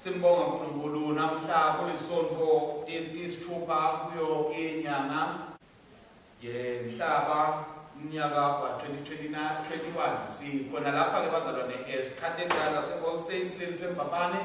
Simbonga uNkulunkulu namhla kulisonto tisithupha kuyo inyanga yemhlaba umnyaka wa-2021. Sikhona lapha ke bazalwane eCathedral lase All Saints leliseMbabane.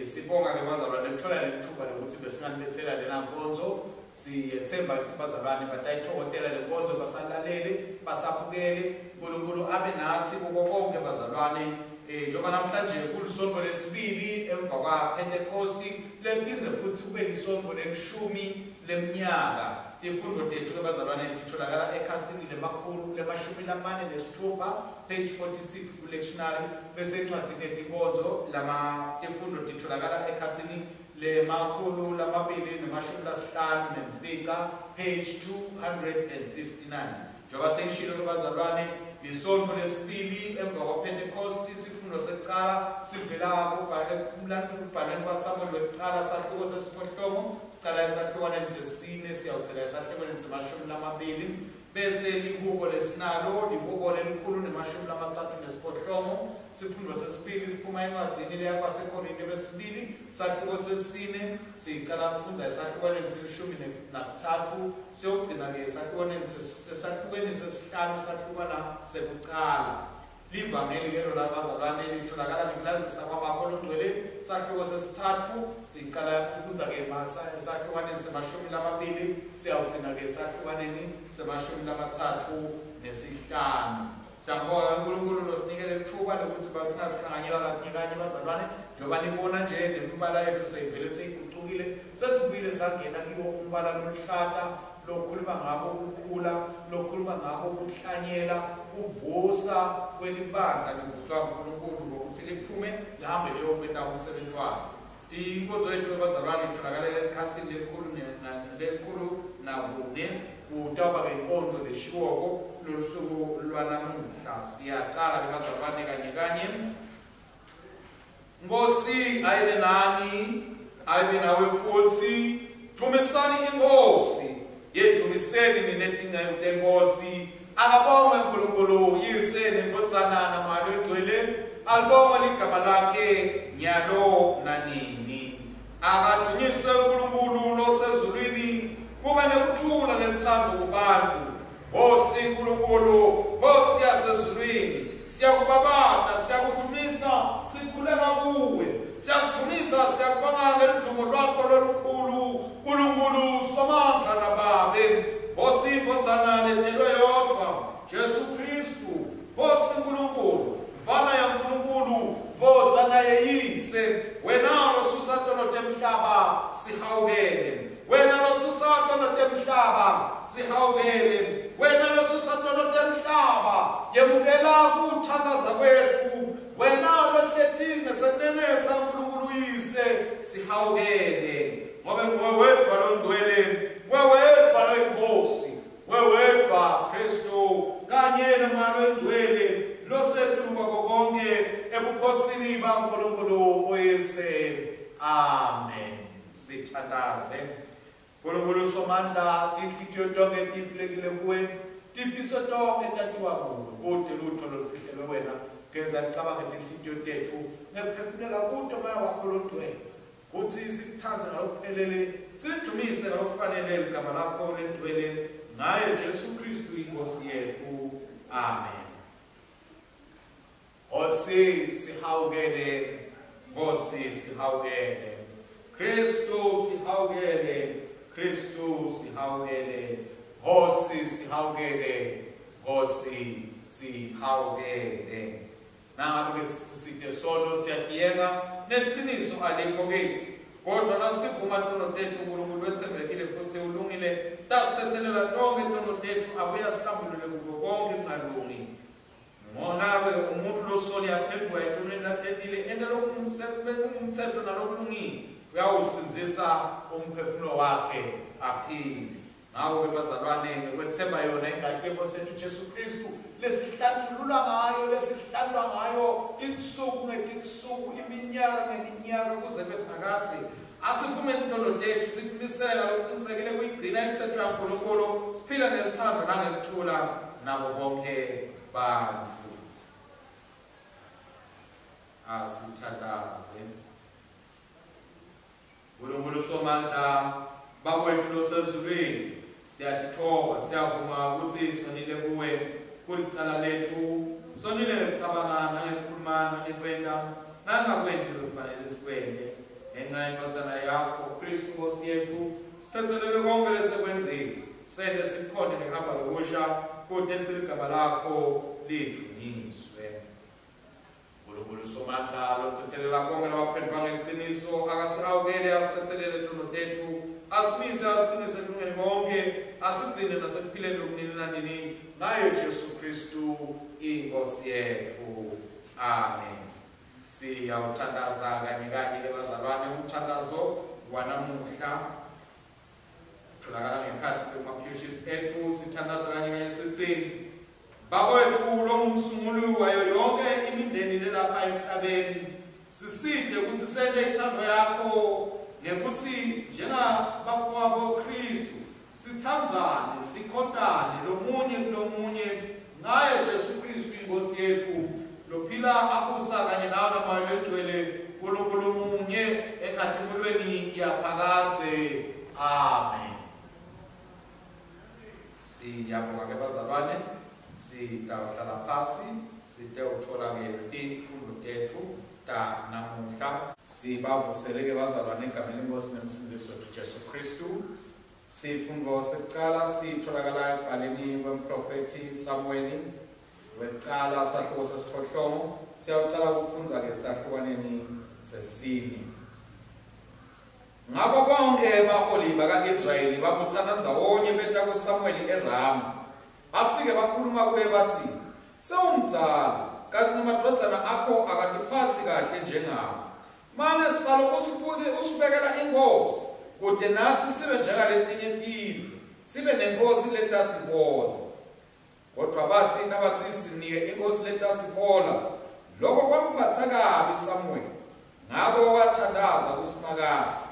Sibonga ke bazalwane kuthola lelithuba lokuthi besinganilethela lena nkonzo. Siyethemba ukuthi bazalwane batayithokotela le nkonzo, basalalele, basabukele. uNkulunkulu abe nathi kuko konke bazalwane. Njengoba namhlanje kulisonto lesibili emva kwaPentecost, lephindze futhi kube lisonto lelishumi leminyaka. Tifundo tethu ke bazalwane titholakala ekhasini lemakhulu lemashumi lamane nesithupha, page 46 ku-lectionary, bese encwadzini yetinkonzo lama tifundo titholakala ekhasini le-255, page 259. Njengoba sengishilo ke bazalwane, lisonto lesibili emva kwaPentecost. Sifundo sekucala sivela kubhalweni kwaSamuel wekucala, sahluko sesiphohlongo, sicala esahlukwaneni sesine siyawugcina esahlukwaneni semashumi lamabili. Bese lihubo lesinalo lihubo le-138. Sifundo sesibili siphuma encwadzini leyakwaseKorinte besibili, sahluko sesine, sicala kufundza esahlukwaneni seshumi nakutsatfu siyogcina-ke esahlukwaneni sesahlukweni sesihlanu, sahlukwana sekucala. Livangeli ke lona bazalwane litholakala ngekulandzisa kwaMakho longcwele, sahluko sesitsatfu, sicala kufundza-ke esahlukwaneni semashumi lamabili siyawugcina-ke esahlukwaneni semashumi lamatsatfu nesihlanu. Siyambonga uNkulunkulu losinikele lithuba lokuthi basingahlanganyela kanye kanye bazalwane. Njengoba nibona nje, nemibala yethu seyivele seyigucukile, sesibuyile sangena kiwo umbala loluhlata lokhuluma ngabo ukukhula, lokhuluma ngabo ukuhlanyela, kuvusa kwelibandla livuswa uNkulunkulu ngokuthi liphume lihambe liyokwenta umsebenzi wakhe. Inkonzo yethu bazalwane itholakala ekhasini 104. Kutawuba-ke inkonzo leshiwoko lolusuku lwanamuhla. Siyacala-ke bazalwane kanye kanye. Nkosi ayibe nani, ayibe nawe futhi. Dvumisani iNkosi, yedvumiseni nine tinceku teNkosi. Akabongwe uNkulunkulu Yise neNdvodzana naMoya Longcwele, alibongwe ligama lakhe nyalo nanini. Akadunyiswe uNkulunkulu losezulwini, kube nekuthula neluthando kubantu. Nkosi uNkulunkulu, Nkosi yasezulwini, siyakubabata, siyakudumisa, sikhuleka kuwe. Siyakudumisa, siyakubonga ngeludumo lwakho lolukhulu, Nkulunkulu Somandla naBabe. Nkosi Ndvodzana letelwe yodvwa, Jesu Kristu, Nkosi Nkulunkulu, Mvana yaNkulunkulu, Ndvodzana yeyise, wena losusa tono temhlaba, sihawukele. Wena losusa tono temhlaba, sihawukele. Wena losusa tono temhlaba, yemukela kuthandaza kwetfu. Wena lohleti ngesenene saNkulunkulu Uyise, sihawukele. Ngobe nguwe wedvwa longcwele, nguwe wedvwa loyiNkhosi, nguwe wedvwa Kristu, kanye noMoya Longcwele, losetulu kwako konke ebukhosini baNkulunkulu Uyise. Amen. Sithandaze. Nkulunkulu Somandla, tinhlitiyo tonke tivulekile kuwe, tifiso tonke tatiwa kuwe, kute lutho lolufihlelwe wena. Geza licabange tinhlitiyo tetfu ngekuphefumulela kuto Moya wakho longcwele, kutsi sikutsandze ngalokuphelele, silidumise ngalokufanele ligama lakho lelingcwele, ngaye Jesu Kristu iNkosi yetfu. Amen. Nkosi sihawukele, Nkosi sihawukele, Kristu sihawukele, Kristu sihawukele, Nkosi sihawukele, Nkosi sihawukele. Nangabe ke sithi site sono, siyatiyeka, neliciniso alikho kitsi. Kodwa nasivuma tono tetfu, uNkulunkulu wetsembekile futsi ulungile, tasithethelela tonkhe tono tetfu, abuye asihlambulule kuko konkhe kungalungi. Ngona-ke umuntu losoni yaphendvuka etonweni latentile, enta lokungumtsetfo nalokulungile, uyawusindzisa umphefumulo wakhe aphile. Ngako-ke bazalwane, ngekwetsemba yona ingati yeNkosi yetfu Jesu Kristu, lesihlantululwa ngayo, lesihlantwa ngayo tinsuku ngetinsuku, iminyaka ngeminyaka, kuze kube phakadze, asivumeni tono tetfu, sitimisele ngalokucinisekile kuyigcina imitsetfo yaNkulunkulu, siphile ngelutsandvo nangekuthula nabo bonkhe bantfu. Asithandaze. Somandla, Baba wetfu losezulwini, siyatitfoba, siyavuma kutsi sonile kuwe, kulicala letfu, sonile ngekucabanga nangekukhuluma nangekwenta nangakwenti lokufanele sikwente. Ngenca yeNdvodzana yakho, Khristu Nkhosi yetfu, sitsetselele konkhe lesekwengcile, sente sikhone ngekuhamba lokusha, kute kutsi ligama lakho lidvunyiswe. Nkulunkulu Somandla, lotsetselela konkhe labaphendvuka ngeliciniso, akasihawukele, asitsetselele tono tetfu, asimise, asiqinise ekulungeni konkhe, asigcine nasekuphileni lokunini nanini, ngaye Jesu Khristu iNkhosi yetfu. Amen. Siyawuthandaza kanye kanye ke bazalwane, umthandazo wanamuhla utholakala ngekhatsi kuma-pew sheets etfu. Sithandaza kanye kanye sithi: Baba wetfu longumsunguli wayo yonke imindeni lelapha emhlabeni, sisite kutsi sente intsandvo yakho ngekutsi njengabafowabo Khristu sitsandzane, sikhontane lomunye kulomunye, ngaye Jesu Khristu iNkhosi yetfu, lophila abusa kanye nawe naMoya Longcwele, Nkulunkulu munye, enkhatimulweni yaphakadze. Amen. Siyabonga ke bazalwane, sitawuhlala phasi sitewutfola ke tifundvo tetfu tanamuhla. Sibavusele ke bazalwane egameni leNkhosi nemsindzisi wetfu Jesu Khristu. Sifundvo sekucala sitholakala ekubhaleni kwemprofethi Samueli wekucala, sahluko sesiphohlongo. Siyawucala kufundza ke sahlukwaneni sesine. Ngako bonkhe baholi baka-Israyeli babutsana ndzawonye beta kuSamuweli eRama. Bafike bakhuluma kuye batsi, "Sewumdzala, kantsi nemadvodzana akho akatiphatsi kahle njengawe. Mane salo usibuke usibekela inkhosi, kute natsi sibe njengaletinye tive, sibe nenkhosi letasihola." Kodvwa batsi nabatsi, "Sinike inkhosi letasihola," loko kwamphatsa kabi Samuweli. Ngako wathandaza kuSimakadze.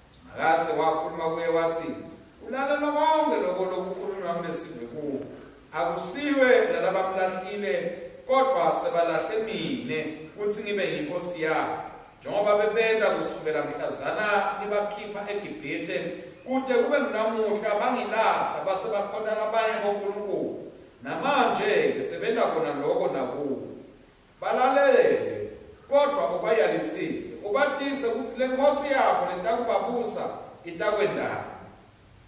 Simakadze wakhuluma kuye watsi, "Ulalela konkhe loko lokukhulunywa kulesive kuwe. Akusiwe lalabamlahlile, kodvwa sebalahle mine kutsi ngibe yinkhosi yabo, njengoba bebenta kusukela mhlazana nibakhipha eGibhithe kute kube ngunamuhla, bangilahla base bakhonta labanye bonkulunkulu. Namanje-ke sebenta kona loko nakuwe. Balalele, kodvwa ubayalisise, ubatise kutsi lenkhosi yabo letakubabusa itakwentani."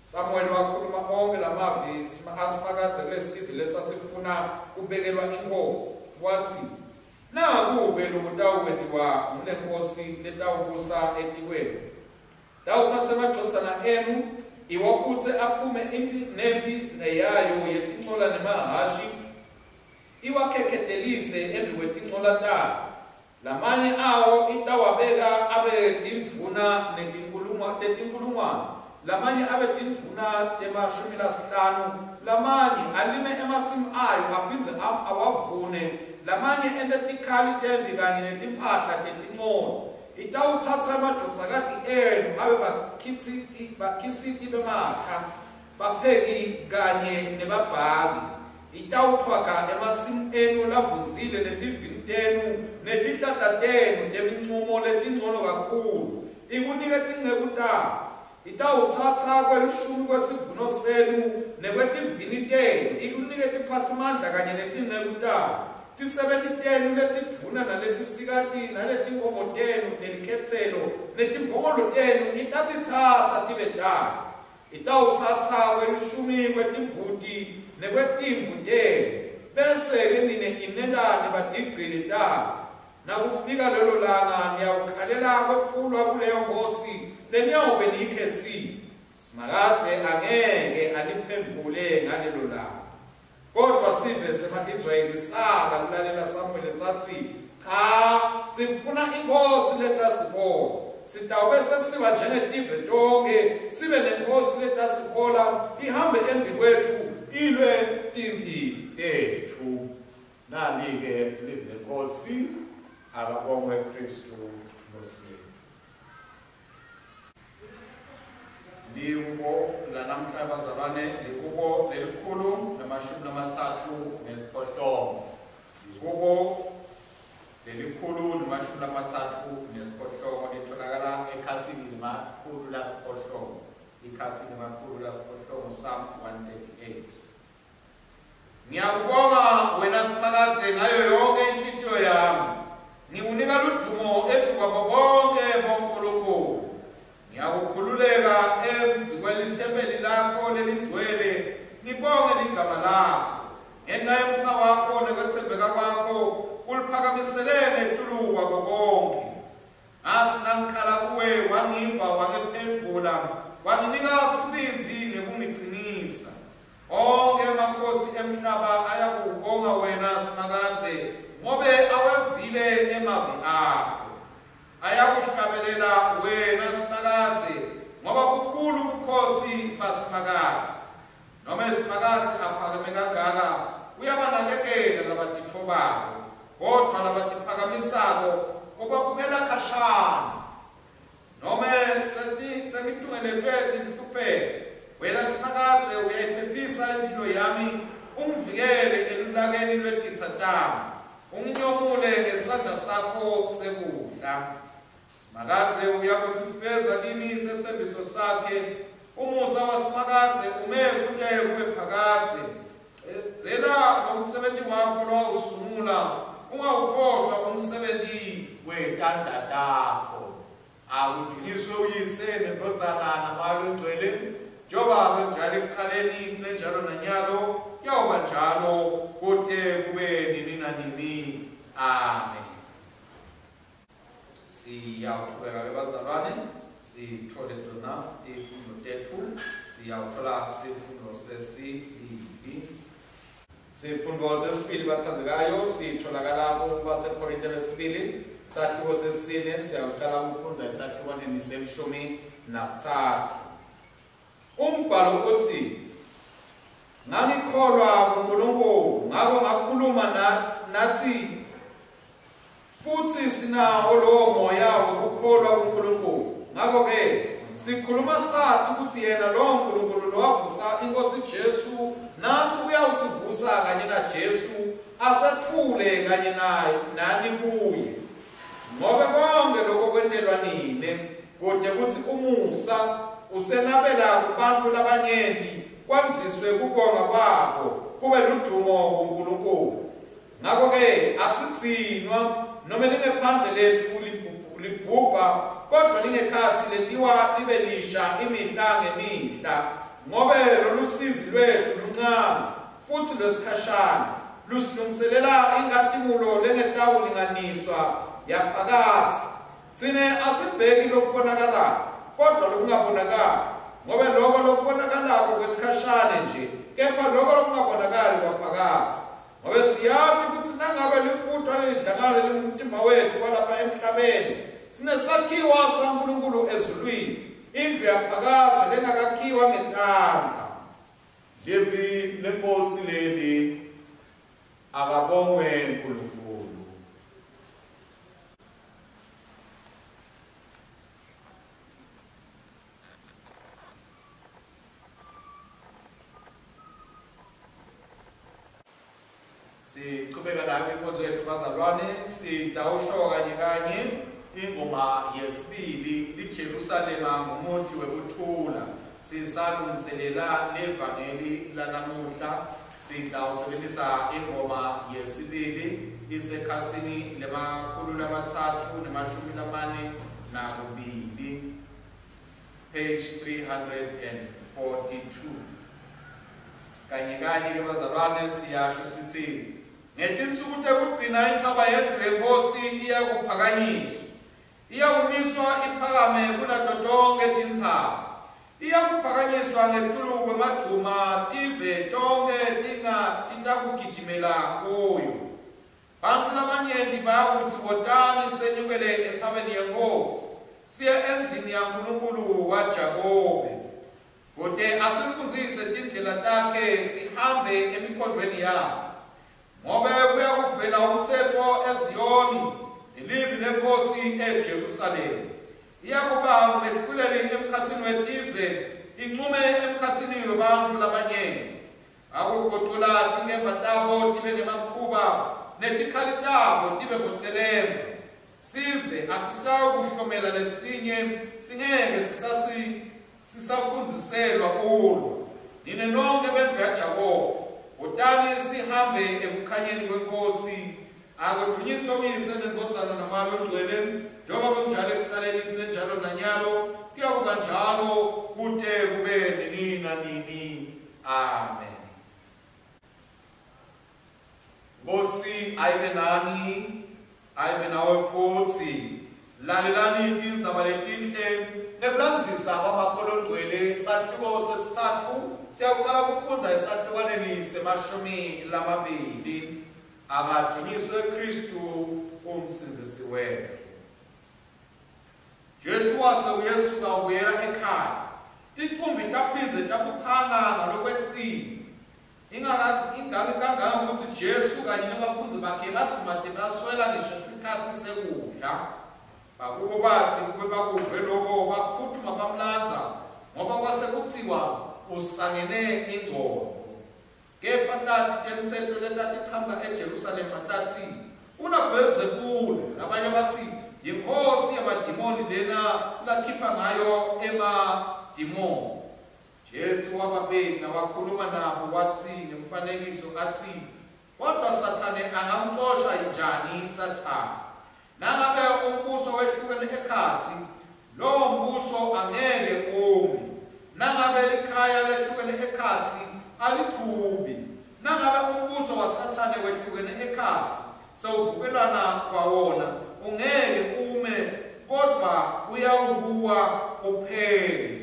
Samuweli wakhuluma onkhe lamavi aSimakadze kulesive lesasifuna kubekelwa inkhosi, watsi, "Naku-ke lokutawukwentiwa ngulenkhosi letawubusa etikwenu: Tawutsatsa emadvodzana enu, iwabutse aphume imphi nemphi yayo yetincola nemahhashi, iwakhekhetelise embikwetincola tayo. Lamanye awo itawabeka abe tindvuna tetinkhulungwane, lamanye abe tindvuna temashumi lasihlanu, lamanye alime emasimu ayo aphindze awavune, lamanye ente tikhali temphi kanye netimphahla tetincola. Itawutsatsa emadvodzakati enu abe bakhisiti bemakha, bapheki kanye nebabhaki. Itawuchwaga emasimu enu lavundzile netivini tenu netihlahla tenu temincumo letingcono kakhulu, ikunike tinceku tayo. Itawutsatsa kwelishumi kwesivuno senu nekwetivini tenu, ikunike tiphatsimandla kanye netinceku tayo. Tisebenti tenu letidvuna naletisikati naletinkhomo tenu telikhetselo netimbongolo tenu itatitsatsa tibe tayo. Itawutsatsa kwelishumi kwetimbuti nekwetimvu tenu, bese-ke nine inenta nibatigcili tayo. Nakufika lelo langa niyawukhalela kwephulwa kuleyo nkhosi leniyawube niyikhetsile. Simakadze angeke aniphendvule ngalelo langa." Kodvwa sive sema-Israyeli sala kulalela Samuweli satsi, "Cha, sifuna inkhosi letasihola. Sitawube sesiba njengetive tonkhe, sibe nenkhosi letasihola, ihambe embikwetfu, ilwe timphi tetfu." Nali-ke livi leNkhosi. Akabongwe Khristu Nkhosi yetfu. Lihubo lanamhla bazalwane lihubo lelikhulu 38. Lihubo 138 litholakala ekhasini 108, ikhasi 108, Psalm 138. Ngiyakubonga wena Simakadze ngayo yonke inhlitiyo yami. Ngikunika ludumo embikwabo bonke boNkulunkulu. Ngiyakukhululeka embi kwelithempeli lakho lelingcwele, ngibonge ligama lakho. Ngenxa yemsa wakho nekwetsembeka kwakho, uliphakamisele ngetulu kwabo bonke. Ngathi nangikhala kuwe wangiva wangiphendvula, wanginika sibindzi ngekungicinisa. Onkhe emakhosi emhlaba ayakubonga wena Simakadze, ngobe awevile emavi akho. Ayakuhlabelela wena Simakadze, ngoba bukhulu bukhosi baSimakadze. Nome Simakadze aphakeme kangaka, uyabanakekela labatitfobako, kodvwa labatiphakamisako ubabukela khashane. Nome sengitungeletwe tinhlupheko, wena Simakadze uyayiphephisa imphilo yami, ungivikele elulakeni lwetitsa tami, unginyomule ngesandla sakho sekudla. Simakadze uyakusifeza kimi setsembiso sakhe, umusa waSimakadze ume kute kube phakadze. Cedzela lomsebenti wakho lowawusungula, ungawukhohlwa umsebenti wetandla takho. Akudunyiswe uYise neNdvodzana naMoya Longcwele, njengoba bekunjalo ekucaleni, kusenjalo nanyalo, kuyawuba njalo kute kube nini nanini. Amen. Siyawuchubeka ke bazalwane, sithole tona tifundo tetfu. Siyawuthola sifundo sesibili. Sifundo sesibili batsandzekayo sitholakala kubaseKorinte besibili, sahluko sesine. Siyawucala kufundza esahlukwaneni se-13. Umbhalo uthi, ngangikholwa kuNkulunkulu, ngako ngakhuluma nathi, futhi sinawo lowo moya wokukholwa kuNkulunkulu. Ngakho-ke sikhuluma sathi ukuthi yena lowo Nkulunkulu lowavusa iNkosi Jesu nathi uyawusivusa kanye naJesu, asethule kanye naye nani kuye. Ngobe konke lokho kwentelwa nine, kute kutsi umusa usenabela kubantfu labanyenti, kwandziswe kubonga kwabo, kube ludumo kuNkulunkulu. Ngakho-ke asigcinwa, nome lingephandle letfu libhubha, kodvwa lingekhatsi lentiwa libe lisha imihla ngemihla. Ngobe lolusizi lwetfu luncane futsi lwesikhashana, lusilungiselela inkhatimulo lengetawulinganiswa yaphakadze. Tsine asibheki lokubonakalako, kodvwa lokungabonakali, ngobe loko lokubonakalako kwesikhashane nje, kepha loko lokungabonakali kwaphakadze. Ngobe siyati kutsi nangabe lifutwa lelidlakala lingumtimba wetfu walapha emhlabeni, sinesakhiwo saNkulunkulu ezulwini, indlu yaphakadze lengakakhiwa ngetandla. Livi leNkosi leli, akabongwe Nkulunkulu. Sichubeka nayo inkonzo yethu bazalwane, sitawusho kanye kanye ingoma yesibili, liJerusalema ngumuti wekuthula. Sisalungiselela levangeli lanamuhla, sitawusebenzisa ingoma yesibili isekhasini 342, page 342. Kanye kanye ke bazalwane siyasho sithi, ngetinsuku tekugcina intsaba yendlu yeNkosi iyakuphakanyiswa, iyakumiswa iphakame kunato tonke tintsaba, iyakuphakanyiswa ngetulu kwemagcuma, tive tonke titakugijimela kuyo. Bantfu labanyenti bayakutsi, wotani senyukele entsabeni yeNkosi, siye endlini yaNkulunkulu waJakobe, kute asifundzise tindlela takhe, sihambe emikhondweni yakhe. Ngobe kuyakuvela umtsetfo eZiyoni, nelivi leNkosi eJerusalema. Iyakuba ngumehluleli emkhatsini wetive, incume emkhatsini webantfu labanyenti. Bakugucula tinkemba tabo tibe ngemakhuba, netikhali tabo tibe bocelemba. Sive asisawukuhlomela lesinye, singeke sisafundziselwa kulo. Nine nonke bendlu yaJakobe, wotani sihambe ekukhanyeni kweNkosi. Akudunyiswe uYise neNdvodzana naMoya Longcwele, njengoba bekunjalo ekucaleni senjalo nanyalo, kuyakuba njalo kute kube nini nanini. Amen. Nkosi ayibe nani, ayibe nawe futsi. Lalelani tindzaba letinhle ngekulandzisa kwaMakho Longcwele, sahluko sesitsatfu, siyawucala kufundza esahlukwaneni se-20. Akadunyiswe Kristu umsindzisi wetfu. Jesu wase uyesuka ubuyela ekhaya. Ticumbi taphindze tabutsana ngalokwecile. Ingake kangaka kutsi Jesu kanye nabafundzi bakhe badzimate baswela ngisho sikhatsi sekudla. Bakubo batsi kube bakuve loko baphutfuma bamlandza, ngoba kwase kutsiwa usangene ingcondvo. Kepha tati temtsetfo letatichamuka eJerusalema tatsi, UnaBhelzebule, labanye batsi, Yinkhosi yamadimoni lena lakhipha ngayo emadimoni. Jesu wababita wakhuluma nabo watsi ngemfanekiso atsi, Kodvwa Sathane angamcosha njani Sathane? Nangabe umbuso wehlukene ekhatsi, lowo mbuso angeke ume. Nangabe likhaya lehlukene ekhatsi, alichubi. Nangabe umbuso waSathane wehlukene ekhatsi, sewuvukelana kwawona, ungeke ume, kodvwa uyawukuwa uphele.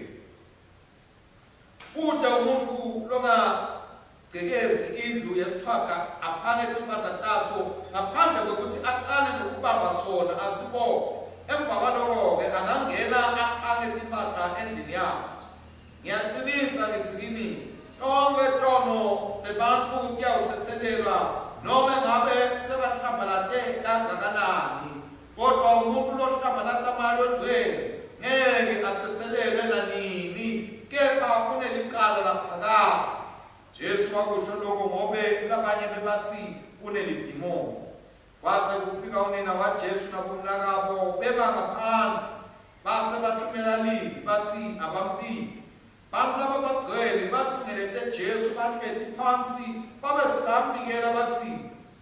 Kute umuntfu longagcekezi indlu yesichwaga aphange timphahla taso ngaphandle kwekutsi acale ngekubamba sona asibophe. Emva kwaloko-ke angangena aphange timphahla endlini yaso. Ngiyacinisa ngitsi kini, tonkhe tono tebantfu tiyawutsetselelwa nome ngabe sebahlambalate kangakanani, kodvwa umuntfu lohlambalata Moya Longcwele ngeke atsetselelwe nanini, kepha unelicala laphakadze. Jesu wakusho loko ngobe labanye bebatsi unelidimoni. Kwase kufika unina waJesu nabomnakabo beba ngaphandle, base batfumela livi batsi abambite. Bantfu lababagcwele batungelete Jesu bahleti phansi, babese bayambikela batsi,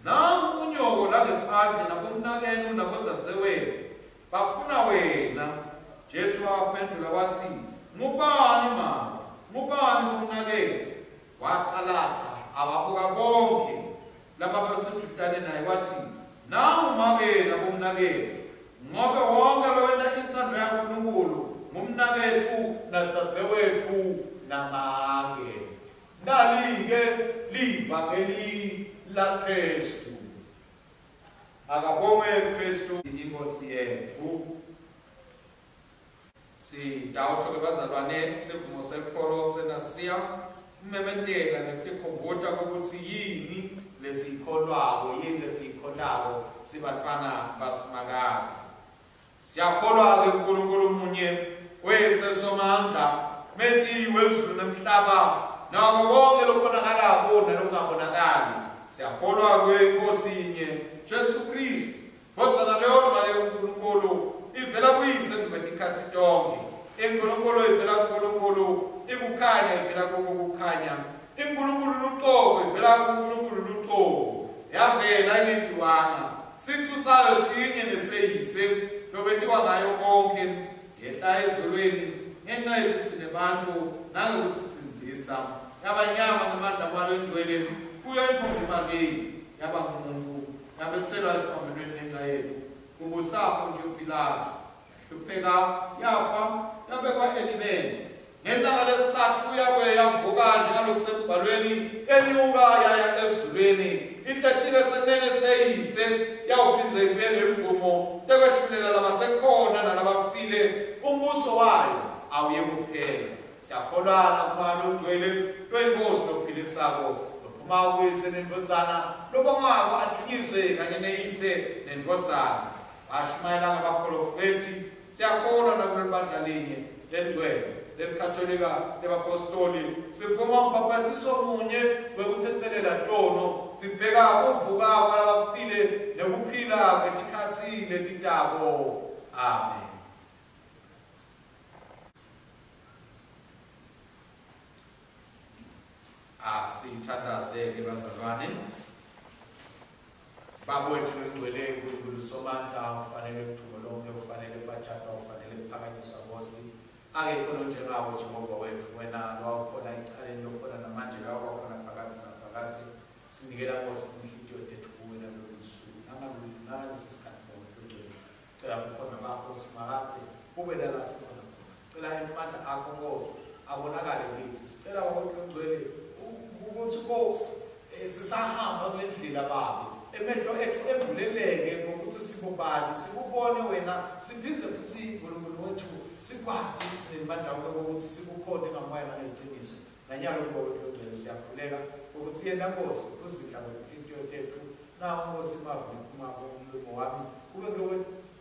Nangu unyoko langephandle nabomnakenu nabodzadzewenu, bafuna wena. Jesu wabaphendvula watsi, Ngubani make? Ngubani bomnaketfu? Wacalata ababuka bonkhe lababesedvutane naye watsi, Nangu make nabomnaketfu! Ngobe wonkhe lowenta intsandvo yaNkulunkulu ngumnaketfu nadzadzewetfu namake. Nali-ke livangeli laKhristu. Akabongwe Khristu iNkhosi yetfu. Sitawusho-ke bazalwane sivumo selukholo seNasiya kumemetela nekutikhumbuta kwekutsi yini lesiyikholwako, yini lesiyikhontako sibantfwana baSimakadze. Siyakholwa-ke kuNkulunkulu munye, Uyise Somandla, Menti welizulu nemhlaba, nako konke lokubonakalako nalokungabonakali. Siyakholwa kuyo iNkhosi yinye, Jesu Khristu, Ndvodzana leyodvwa leyoNkulunkulu, ivela kuYise embikwetikhati tonkhe. INkulunkulu ivela kuNkulunkulu, ikukhanya ivela kuko kukhanya. INkulunkulu lucobo ivela kuNkulunkulu lucobo. Yavela ingentiwanga. Sicu sayo sinye neseYise, lobentiwa ngayo konkhe. Yehla ezulwini ngenca yetfu tsine bantfu nangekusisindzisa. Yaba nyama ngemandla aMoya Longcwele kuyo intfombi Mariya, yaba ngumuntfu. Yabetselwa esiphambanweni ngenca yetfu, kubusa Pontiyo Pilatu. Yahlupheka, yafa, yabekwa elibeni. Ngelanga lesitsatfu yabuye yavuka njengalokusemBhalweni, yenyuka yaya ezulwini, ihleti ngesenene seYise, yawuphindze ibuye ngeludvumo tekwehlulela labasekhona nalabafile, umbuso wayo awuyekuphela. Siyakholwa nakuMoya Longcwele, loyiNkhosi lophilisako, lophuma kuYise neNdvodzana, lobongako advunyiswe kanye neYise neNdvodzana. Bashumayela ngabapholofethi. Siyakholwa nakulelibandla linye. lelingcwele lelikatholika lebapostoli, sivuma umbhaphatiso munye wekuthethelela tono, sibheka kuvuka kwalabafile nekuphila kwetikhatsi letitako. Amen. Asithandaze-ke bazalwane. Baba wethu longcwele, Nkulunkulu Somandla, ufanele udumo lonke, ufanele kubajatwa, ufanele kuphakanyiswa Nkosi. Akekho lonjengawe Jehova wethu, wena lowawukhona ecaleni lokhona namanje lowawukhona phakathi naphakathi. Sinikela Nkosi inhliziyo tethu kuwe nalolu suku nangalesi sikhathi Baba longcwele. Sicela bukhona bakho Simakadze bube lala sikhona khona. Sicela emandla akho Nkosi abonakale kithi. Sicela Baba longcwele ukuthi Nkosi sisahamba kule ndlela Babe, emehlo ethu embuleleke ngokuthi sibobani, sikubone wena, siphindze futhi Nkulunkulu wethu sikwati nemandla akho ukuthi sikukhonde ngamoya nangeqiniso. Nanyalo Baba longcwele siyakhuleka ukuthi yena Nkosi uzidla kwetinhliziyo tethu, nawo Nkosi mavi lephuma kumlomo wami kube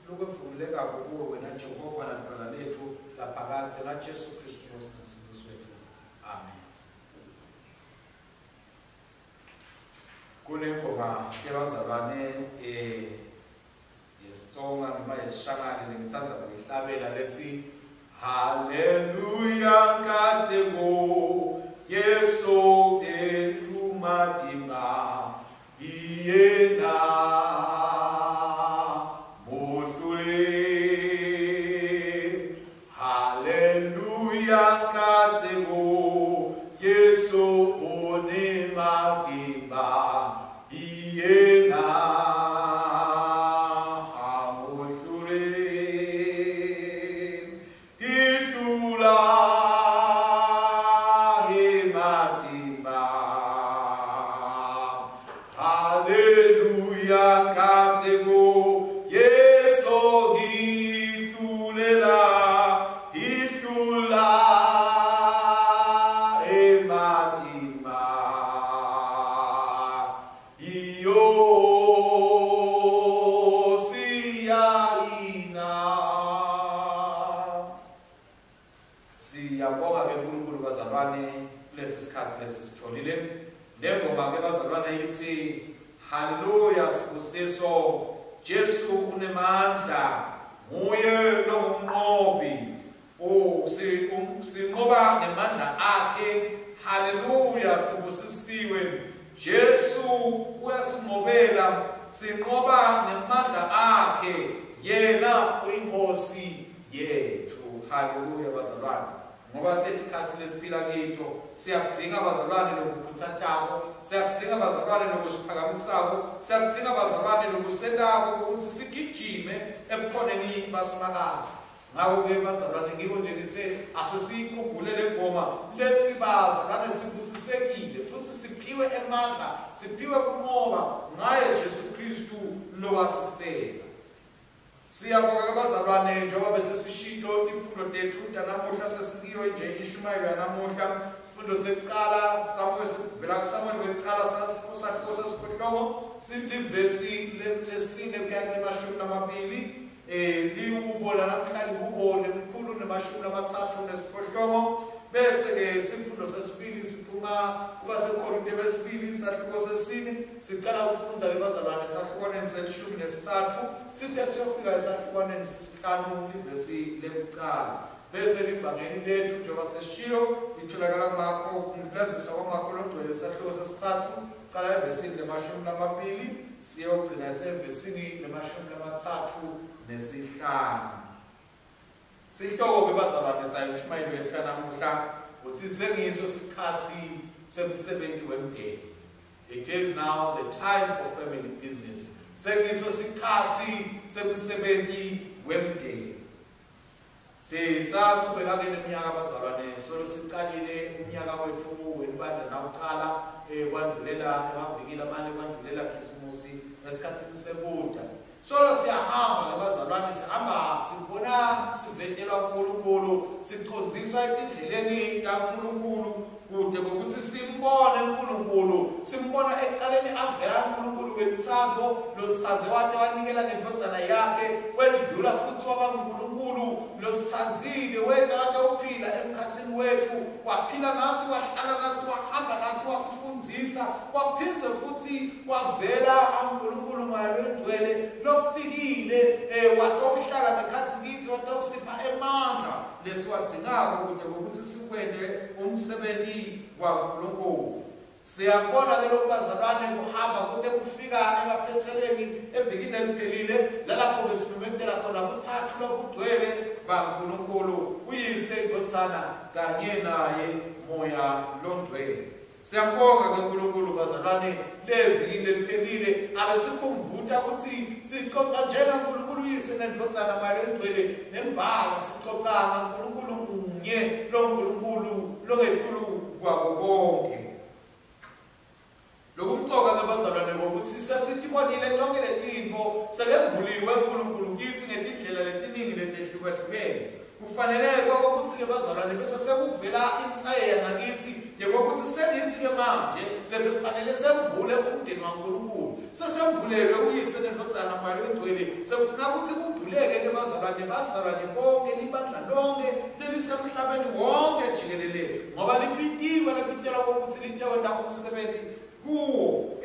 lokwevumulekako kuwe wena Jehova nadwala lethu laphakadze ngaJesu Kristu Nkosi nomsindisi wethu. Amen. Kunengoma yabazalwane yesiTsonga noma yesiShangane lengitsandza kuyihlabela lethi Haleluya nkateko Yesu elumadima iyena muhluli. Haleluya nkateko Yesu onemadimba iyena amuhluli. Ihlula ematimba. Haleluya nkateko Yesu ihlulela ihlula ematimba. Iyo siyayina. Siyabonga ke uNkulunkulu bazalwane kulesi sikhathi lesi sitholile. Le ngoma ke bazalwane ithi Haleluya sibusiso Jesu unemandla nguye longumnqobi. Sinqoba ngemandla akhe. Haleluya sibusisiwe Jesu uyasinqobela, sinqoba ngemandla akhe, yena uyinkosi yethu. Haleluya bazalwane, ngoba letikhatsi lesiphila kito siyakudzinga bazalwane lokukhutsatako, siyakudzinga bazalwane lokusiphakamisako, siyakudzinga bazalwane lokusentako ukuthi sigijime ebukhoneni baSimakadze. Ngakho-ke bazalwane ngiko nje ngithe asesiyikhumbule le ngoma lethi bazalwane sibusisekile futhi siphiwe emandla, siphiwe kunqoba ngaye Jesu Kristu lowasifela. Siyabonga ke bazalwane njengoba besesishilo tifundo tethu tanamuhla sesikiyo nje ishumayelo yanamuhla. Sifundo sekuqala Samuel sivela kuSamuel wekuqala sahluko sesiphohlongo silivesi lesine kuya kulemashumi lamabili. Lihubo lanamhla lihubo 138. Bese ke sifundo sesibili siphuma kubaseKorinte besibili sahluko sesine sicala ukufundza ke bazalwane esahlukwaneni se-13 side siyofika esahlukwaneni sesihlanu livesi lekuqala. Bese livangeli lethu njengoba sesishilo litholakala kuMakho umlandziswa kwaMakho logcwele sahluko sesithathu cala evesini le-20 siyogcina esevesini le-35. Sihloko ke bazalwane sayishumayelo yethu yanamuhla uthi sengiso sikhathi semsebenzi wemndeni. It is now the time for family business. Sengiso sikhathi semsebenzi wemndeni. Sisaqhubeka ke neminyaka bazalwane, solo siqalile umnyaka wethu welibandla nawuqala kwandulela emavikini amane kwandulela Khisimusi esikhathini sebuda. Solo siyahamba ke bazalwane, sihamba sibona khona sivetelwa uNkulunkulu, sicondziswa etindleleni kaNkulunkulu kude kokuthi simbone uNkulunkulu, simbona ekuqaleni avela uNkulunkulu weluthando losithandze wate wanikela ngendvodzana yakhe, wedlula futhi waba nguNkulunkulu losithandzile, weta wate uphila emkhatsini wethu, waphila nathi, wahlala nathi, wahamba nathi, wasifundzisa, waphindze futhi wavela uNkulunkulu Moya Longcwele lofikile watokuhlala ngekhatsi kitsi, watosipha emandla lesiwadzingako kude kokuthi sikwente umsebenzi waNkulunkulu. Siyabona ke lokhu bazalwane kuhamba kude kufika emaphethelweni evikini eliphelile lalapho besimemetela khona kuthathu lokugcwele baNkulunkulu, uyise, indvodzana kanye naye Moya Longcwele. Siyabonga ke uNkulunkulu bazalwane levikini leliphelile abesikhumbuta ukuthi sixoxa njengaNkulunkulu uyise nendvodzana Moya Longcwele, nembala sixoxa ngaNkulunkulu munye, lo Nkulunkulu longetulu kwako konke. Lokumcoka ke bazalwane ngokuthi sesitibonile tonke letintfo, sekembuliwe uNkulunkulu kitsi ngetindlela letiningi letehlukahlukene. Kufanele kokuthi ke bazalwane bese sekuvela insayeya ngakithi yekokuthi sengithi ke manje lesifanele sembule umndeni waNkulunkulu, sesembulelwe uyise nendvodzana Moya Longcwele, sefuna ukuthi kumbuleke ke bazalwane, bazalwane bonke, libandla lonke lelisemhlabeni wonke jikelele, ngoba lipitiwe lapitelwa kokuthi litewenta umsebenzi kuwo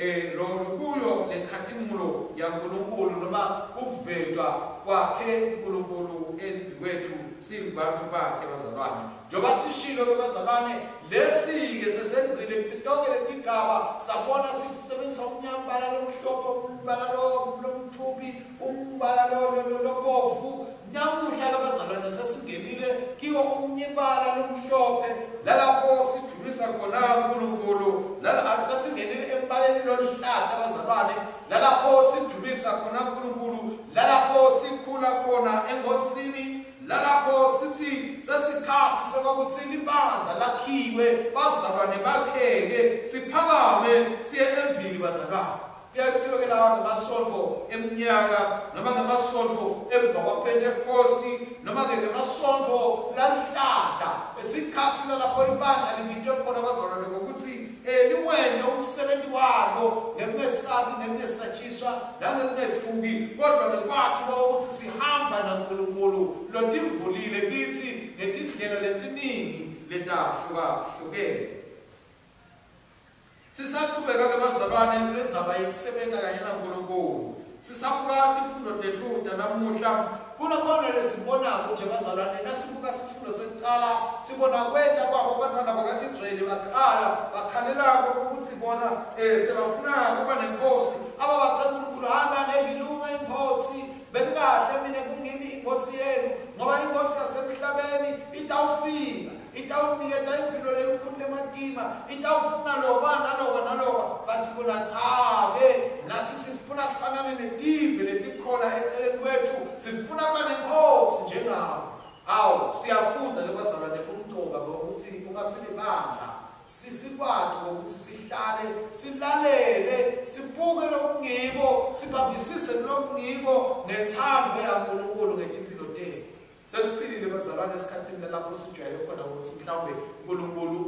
kuyo lekhatimulo yaNkulunkulu noma kuvetwa kwakhe uNkulunkulu embikwethu singabantu bakhe bazalwane. Njengoba sishilo ke bazalwane, lesi ke sesengcile tonke letigaba, sabona sisebenzisa umnyambala lomhlophe, umbala lomthubi, umbala lobovu. Namuhla ke bazalwane sesingenile kiwo umnyibala lomhlophe lalapho sidumisa khona uNkulunkulu, lala sesingenile embaleni loluhlata bazalwane, lalapho sidumisa khona uNkulunkulu, lalapho sikhula khona engosini, lalapho sithi sesikhathi sokuthi libandla lakhiwe, bazalwane bakheke, siphakame siye embili bazalwane. Kuyathiwa ke lawa ngemasonto eminyaka noma ngemasonto emva kwaPentecost noma ke ngemasonto lalihlata, esikhathi lalapho libandla libitwe khona bazalwane ngokuthi liwente umsebenzi walo ngekungesabi, ngekungesatshiswa nangekungethuki, kodwa ngekwakhe ukuthi sihamba naNkulunkulu lotimbulile kithi ngetindlela letiningi letahlukahlukene. Sisaqhubeka ke bazalwane kulendzaba yekusebenza kanye naNkulunkulu. Sisabuka tifundo tetfu tanamuhla, kunakhona lesibonako nje bazalwane, nasibuka sifundo sekucala sibona kwenta kwabo bantwana baka-Israyeli bakhala, bakhalelako ukuthi bona sebafuna kuba nenkosi. Ababathe uNkulunkulu, hamba ngeke ilunge inkosi, bengahle mina kungimi inkosi yenu, ngoba inkosi yasemhlabeni itawufika, itawuniketa impilo lelikhulu lematima, itawufuna loba naloba naloba. Bathi bona cha ke nathi sifuna kufanana netive letikhona eceleni kwethu, sifuna kuba nenkosi njengabo. Awu, siyafundza ke bazalwane kumcoka ngokuthi uma silibandla sisikwazi ukuthi sihlale silalele, sibuke lokungiko, sibambisise lokungiko nethando yaNkulunkulu ngetimpilo tethu. Sesiphilile bazalwane esikhathini lapho sijwayele khona ukuthi mhlawumbe uNkulunkulu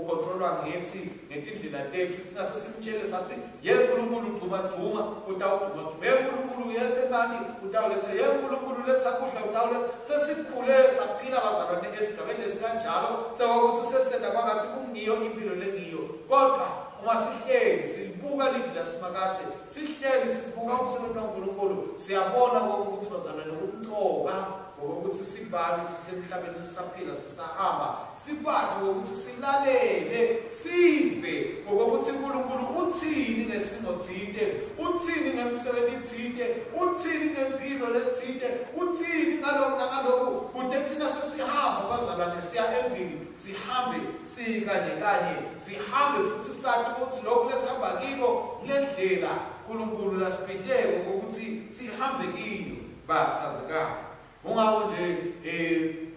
ucontrolwa ngithi ngetindlela tethu. Thina sesimtshele sathi ye uNkulunkulu gcuma gcuma, utawugcuma gcuma, ye uNkulunkulu ulethe imali utawulethe, ye uNkulunkulu uletha kudla utawuletha. Sesikhule saphila bazalwane esigabeni lesikanjalo sekuthi sesenda kwangathi kungiyo impilo lengiyo, kodwa uma sihleli sibuka livi lasimakathe, sihleli sibuka umsebenzi waNkulunkulu, siyabona ukuthi bazalwane kumcoka ngokuthi sibantu sisemhlabeni sisaphila sisahamba, sikwazi ukuthi silalele sive ngokuthi uNkulunkulu uthini ngesimo thinte, uthini ngemsebenzi thinte, uthini ngempilo lethinte, uthini ngalokhu nangalokhu, kude thina sesihamba bazalwane siya embili, sihambe sikanye kanye, sihambe futhi sathi ukuthi lokhu lesihamba kiko kulendlela uNkulunkulu lasibhiteko ukuthi sihambe kiyo bathandzekayo. Ungako nje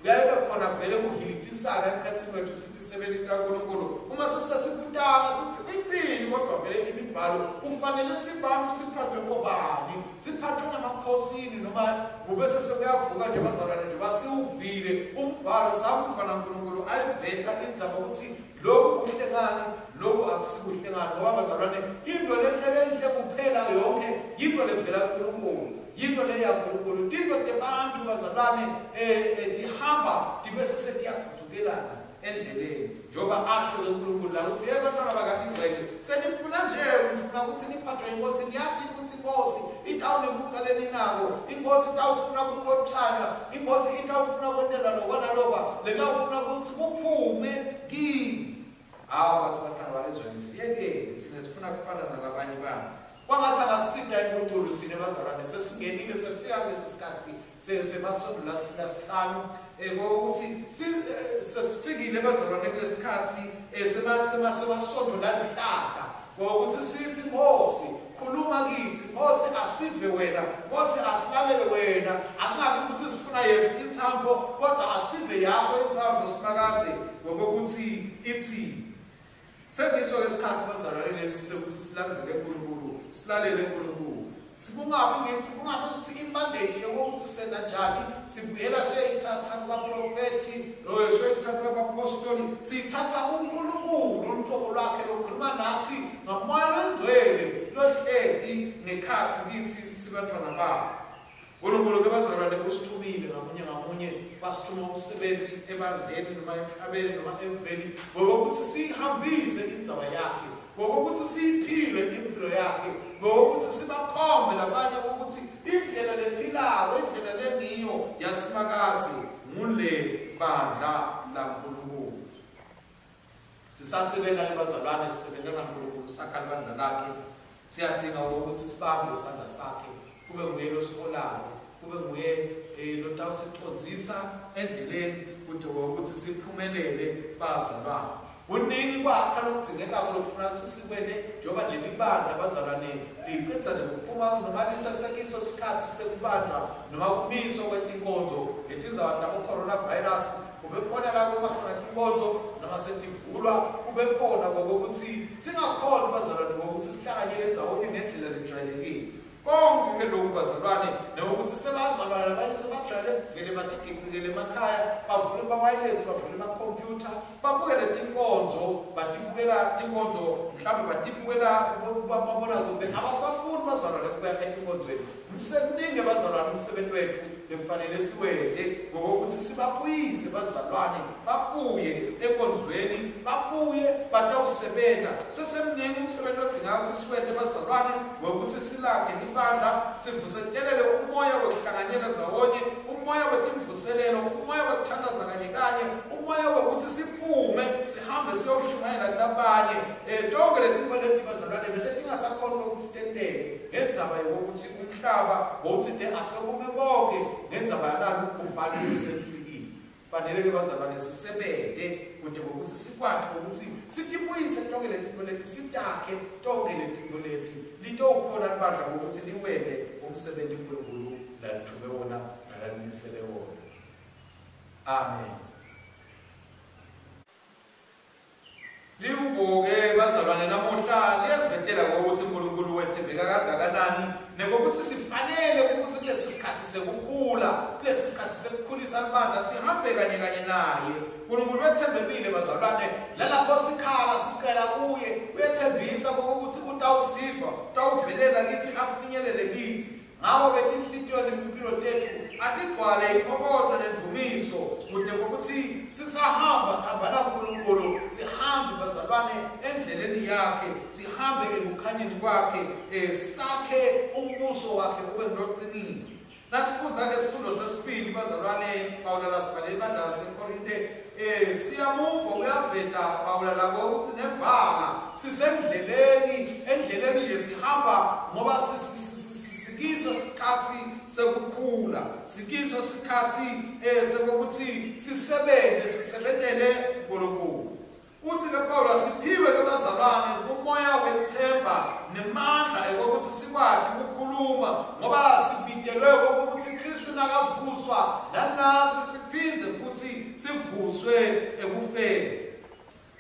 kuyaye khona vele kuhilitisana emkhathini wethu sithi sebenti kaNkulunkulu uma sesesikutana sithi ithini, kodwa vele imibhalo kufanele sibantu siphathwe kobani, siphathwe ngamakhosini noma kube sesekuyavuka nje bazalwane nje basiwuvile umbhalo sakuva naNkulunkulu ayiveta indzaba ukuthi lokhu kuhle ngani, lokhu akusikuhle ngani. Ngoba bazalwane into lenhle kuphela yonke yinto levela kuNkulunkulu, yinto leyaNkulunkulu. Tinto tebantu bazalwane tihamba tibese setiyagudukelana endleleni, njengoba asho uNkulunkulu la ukuthi abantwana baka-Israyeli senifuna nje ufuna ukuthi niphathwe inkosi, niyati ukuthi inkosi itawunebucaleni nako, inkosi itawufuna kukhotshanywa, inkosi itawufuna kwentelwa lokwa nalokwa, lekawufuna ukuthi kuphume kini. Hawu, bathi abantwana baka-Israyeli siyekele thina sifuna kufana nalabanye bantu. Kwangathi angasida iNkulunkulu thina bazalwane sesingenile sefika kulesi sikhathi semasonto lasihlanu ukuthi sesifikile bazalwane kulesikhathi semasonto lalihlata, ngokuthi sithi Nkosi khuluma kithi, Nkosi asive wena, Nkosi asilalele wena, akungabi ukuthi sifuna yethu intsambo kodwa asive yakho intsambo Simakadze, ngokuthi ithi sengiso lesikhathi bazalwane lesi sekuthi silandzele uNkulunkulu, silalele uNkulunkulu. Sikungabi ngithi kungabi ukuthi imandate yokuthi sena njani, sibuyela siyoyithatha kubaprofethi loyo siyoyithatha kubapostoli, siyithatha uNkulunkulu uqobo lwakhe lokhuluma nathi ngamoya longcwele lohleti ngekhathi kithi sibantwana bakhe. uNkulunkulu ke bazalwane usithumile ngamunye ngamunye, basithuma umsebenzi ebandleni noma emhlabeni noma emveni, ngokuthi sihambise indzaba yakhe, ngokuthi siyiphile impilo yakhe, ngokuthi sibakhombe labanye ukuthi indlela lephilako, indlela lengiyo yaSimakadze ngule bandla laNkulunkulu. Sisasebenza ke bazalwane, sisebenza naNkulunkulu sakha libandla lakhe. Siyadzinga ukuthi sibambe isandla sakhe, kube nguye losiholako, kube nguye lotawusicondzisa endleleni kude ukuthi siphumelele bazalwane. Kuningi kwakha lokudzingekako lokufuna ukuthi sikwente njengoba nje libandla bazalwane licitsa nje kuphuma noma lisesekiso sikhathi sekubanjwa noma kumiswa kwetinkonzo ngetindzawo tabo coronavirus, kube khona la kuba khona tinkonzo noma setivulwa, kube khona ngokuthi singakhona bazalwane ngokuthi sihlanganyele endzawonye ngendlela lejwayelekile. Konke ke lokhu bazalwane nokuthi sebazalwane labanye sebajwayele vele batigicikele emakhaya, bavule ama-wireless, bavule amakhompyutha, babukele tinkonzo, batibukela tinkonzo mhlawumbe batibukela kumabonakude, abasafuni bazalwane ukuya etinkonzweni. Mseningi bazalwane umsebenzi wethu lekufanele siwente ngokuthi sibabuyise bazalwane babuye enkonzweni, babuye batawusebenza. Sesemningi umsebenzi odinga ukuthi siwente bazalwane ngokuthi silakhe libandla, sivusetelele umoya wekuhlanganyela ndzawonye, umoya wetimvuselelo, umoya wekuthandaza kanye kanye, umoya wokuthi siphume sihambe siyoshumayela kulabanye. Tonke letinto leti bazalwane bese tingasakhona ukuthi tenteke ngendzaba yokuthi umhlaba ngokuthi de asekume konke ngendzaba yalalo ubhalo selifikile. Fanele ke bazalwane sisebente kude ngokuthi sikwati ukuthi sitibuyise tonke letinto leti, sitakhe tonke letinto leti litowukhona libandla ngokuthi liwele umsebenzi uNkulunkulu lalithume wona nalalimisele wona. Amen. Lihubo-ke bazalwane namuhla liyasivetela ngokuthi uNkulunkulu wethembeka kangakanani nekokuthi sifanele ukuthi kulesi sikhathi sekukhula, kulesi sikhathi sekukhulisa libandla sihambe kanye kanye naye. uNkulunkulu wethembekile bazalwane, lalapho sikhala sicela kuye uyethembisa ukuthi utawusiva, utawuvelela kithi afinyelele kithi. Ngakho-ke tinhlitiyo nempilo tethu atigcwale intokozo nendumiso kude ngokuthi sisahamba sihamba naNkulunkulu, sihambe bazalwane endleleni yakhe, sihambe ekukhanyeni kwakhe, sakhe umbuso wakhe kube nguloqinile. Nasifundza ke sifundo sesibili bazalwane Pawula lasibhaleli bandla laseKorinte, siyamuva uyaveta Pawula lako ukuthi nembala sisendleleni, endleleni nje sihamba ngoba sikiso sikhathi sekukhula, sikiso sikhathi sekuthi sisebenze, sisebentele uNkulunkulu. Uthi ke Pawula siphiwe ke bazalwane umoya wethemba nemandla ekokuthi sikwati ukukhuluma ngoba sibitelwe ukuthi Kristu nakavuswa nanathi siphindze futhi sivuswe ekufeni.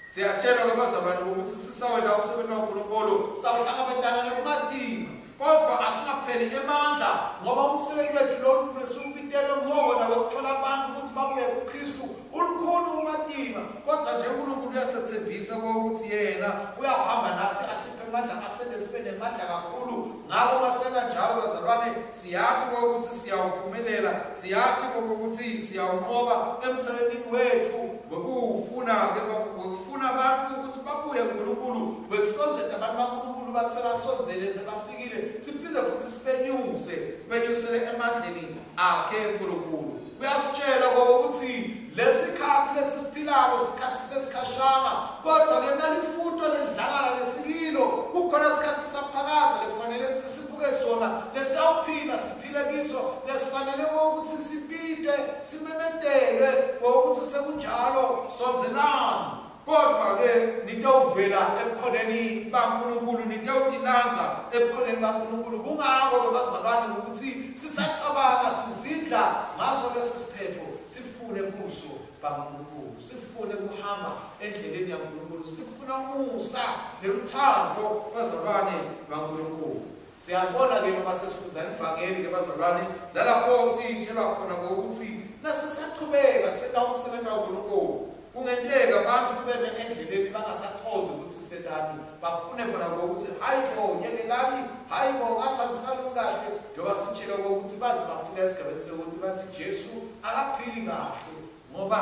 Siyatshelwa ke bazalwane ukuthi sisawela umsebenzi waNkulunkulu, sawuhlangabetana nekumatima, kodwa asingapheli emandla, ngoba umsebenzi wethu lo lesiwubitelwe ngowona wokuthola abantu ukuthi babuye kuKristu ulukhulu umatima, kodwa nje uNkulunkulu uyasethembisa ukuthi yena uyahamba nathi asiphe amandla, asende sibe nemandla kakhulu. Ngakho masena njalo bazalwane, siyazi ukuthi siyawuphumelela, siyazi ukuthi siyawunqoba emsebenzini wethu wokufuna ke wokufuna abantu ukuthi babuye kuNkulunkulu, wekusondzela abantu baNkulunkulu bathi sebasondzele sebafikile, siphinde futhi sibenyuse, sibenyusele emandleni akhe uNkulunkulu. Uyasitshela ukuthi lesikhathi lesisiphilako sikhathi sesikhashana, kodwa lena lifuto ledlangala lesikilo kukhona isikhathi saphakadze lekufanele ukuthi sibuke sona, lesiyawuphila siphile kiso, lesifanele ukuthi sibide simemetelwe ngokuthi sekunjalo sondzelani. Kodwa ke nitawuvela ebukhoneni baNkulunkulu, nitawutilandza ebukhoneni baNkulunkulu. Kungako ke bazalwane ukuthi sisacabanga sizindla ngaso lesi siphetho, sifune buso baNkulunkulu, sifune kuhamba endleleni yaNkulunkulu, sifuna umusa neluthando bazalwane baNkulunkulu. Siyabona ke noma sesifundza ivangeli ke bazalwane, nalapho sitshelwa khona ukuthi nasisaqhubeka senta umsebenzi waNkulunkulu, kungenteka abantu beme endleleni bangasaqondzi ukuthi sentani, bafune bona ukuthi hayi bo yekelani, hayi bo ngathi anisalungi kahle, njengoba sitshelwa ukuthi baze bafika esigabeni sekuthi bathi Jesu akaphili kahle, ngoba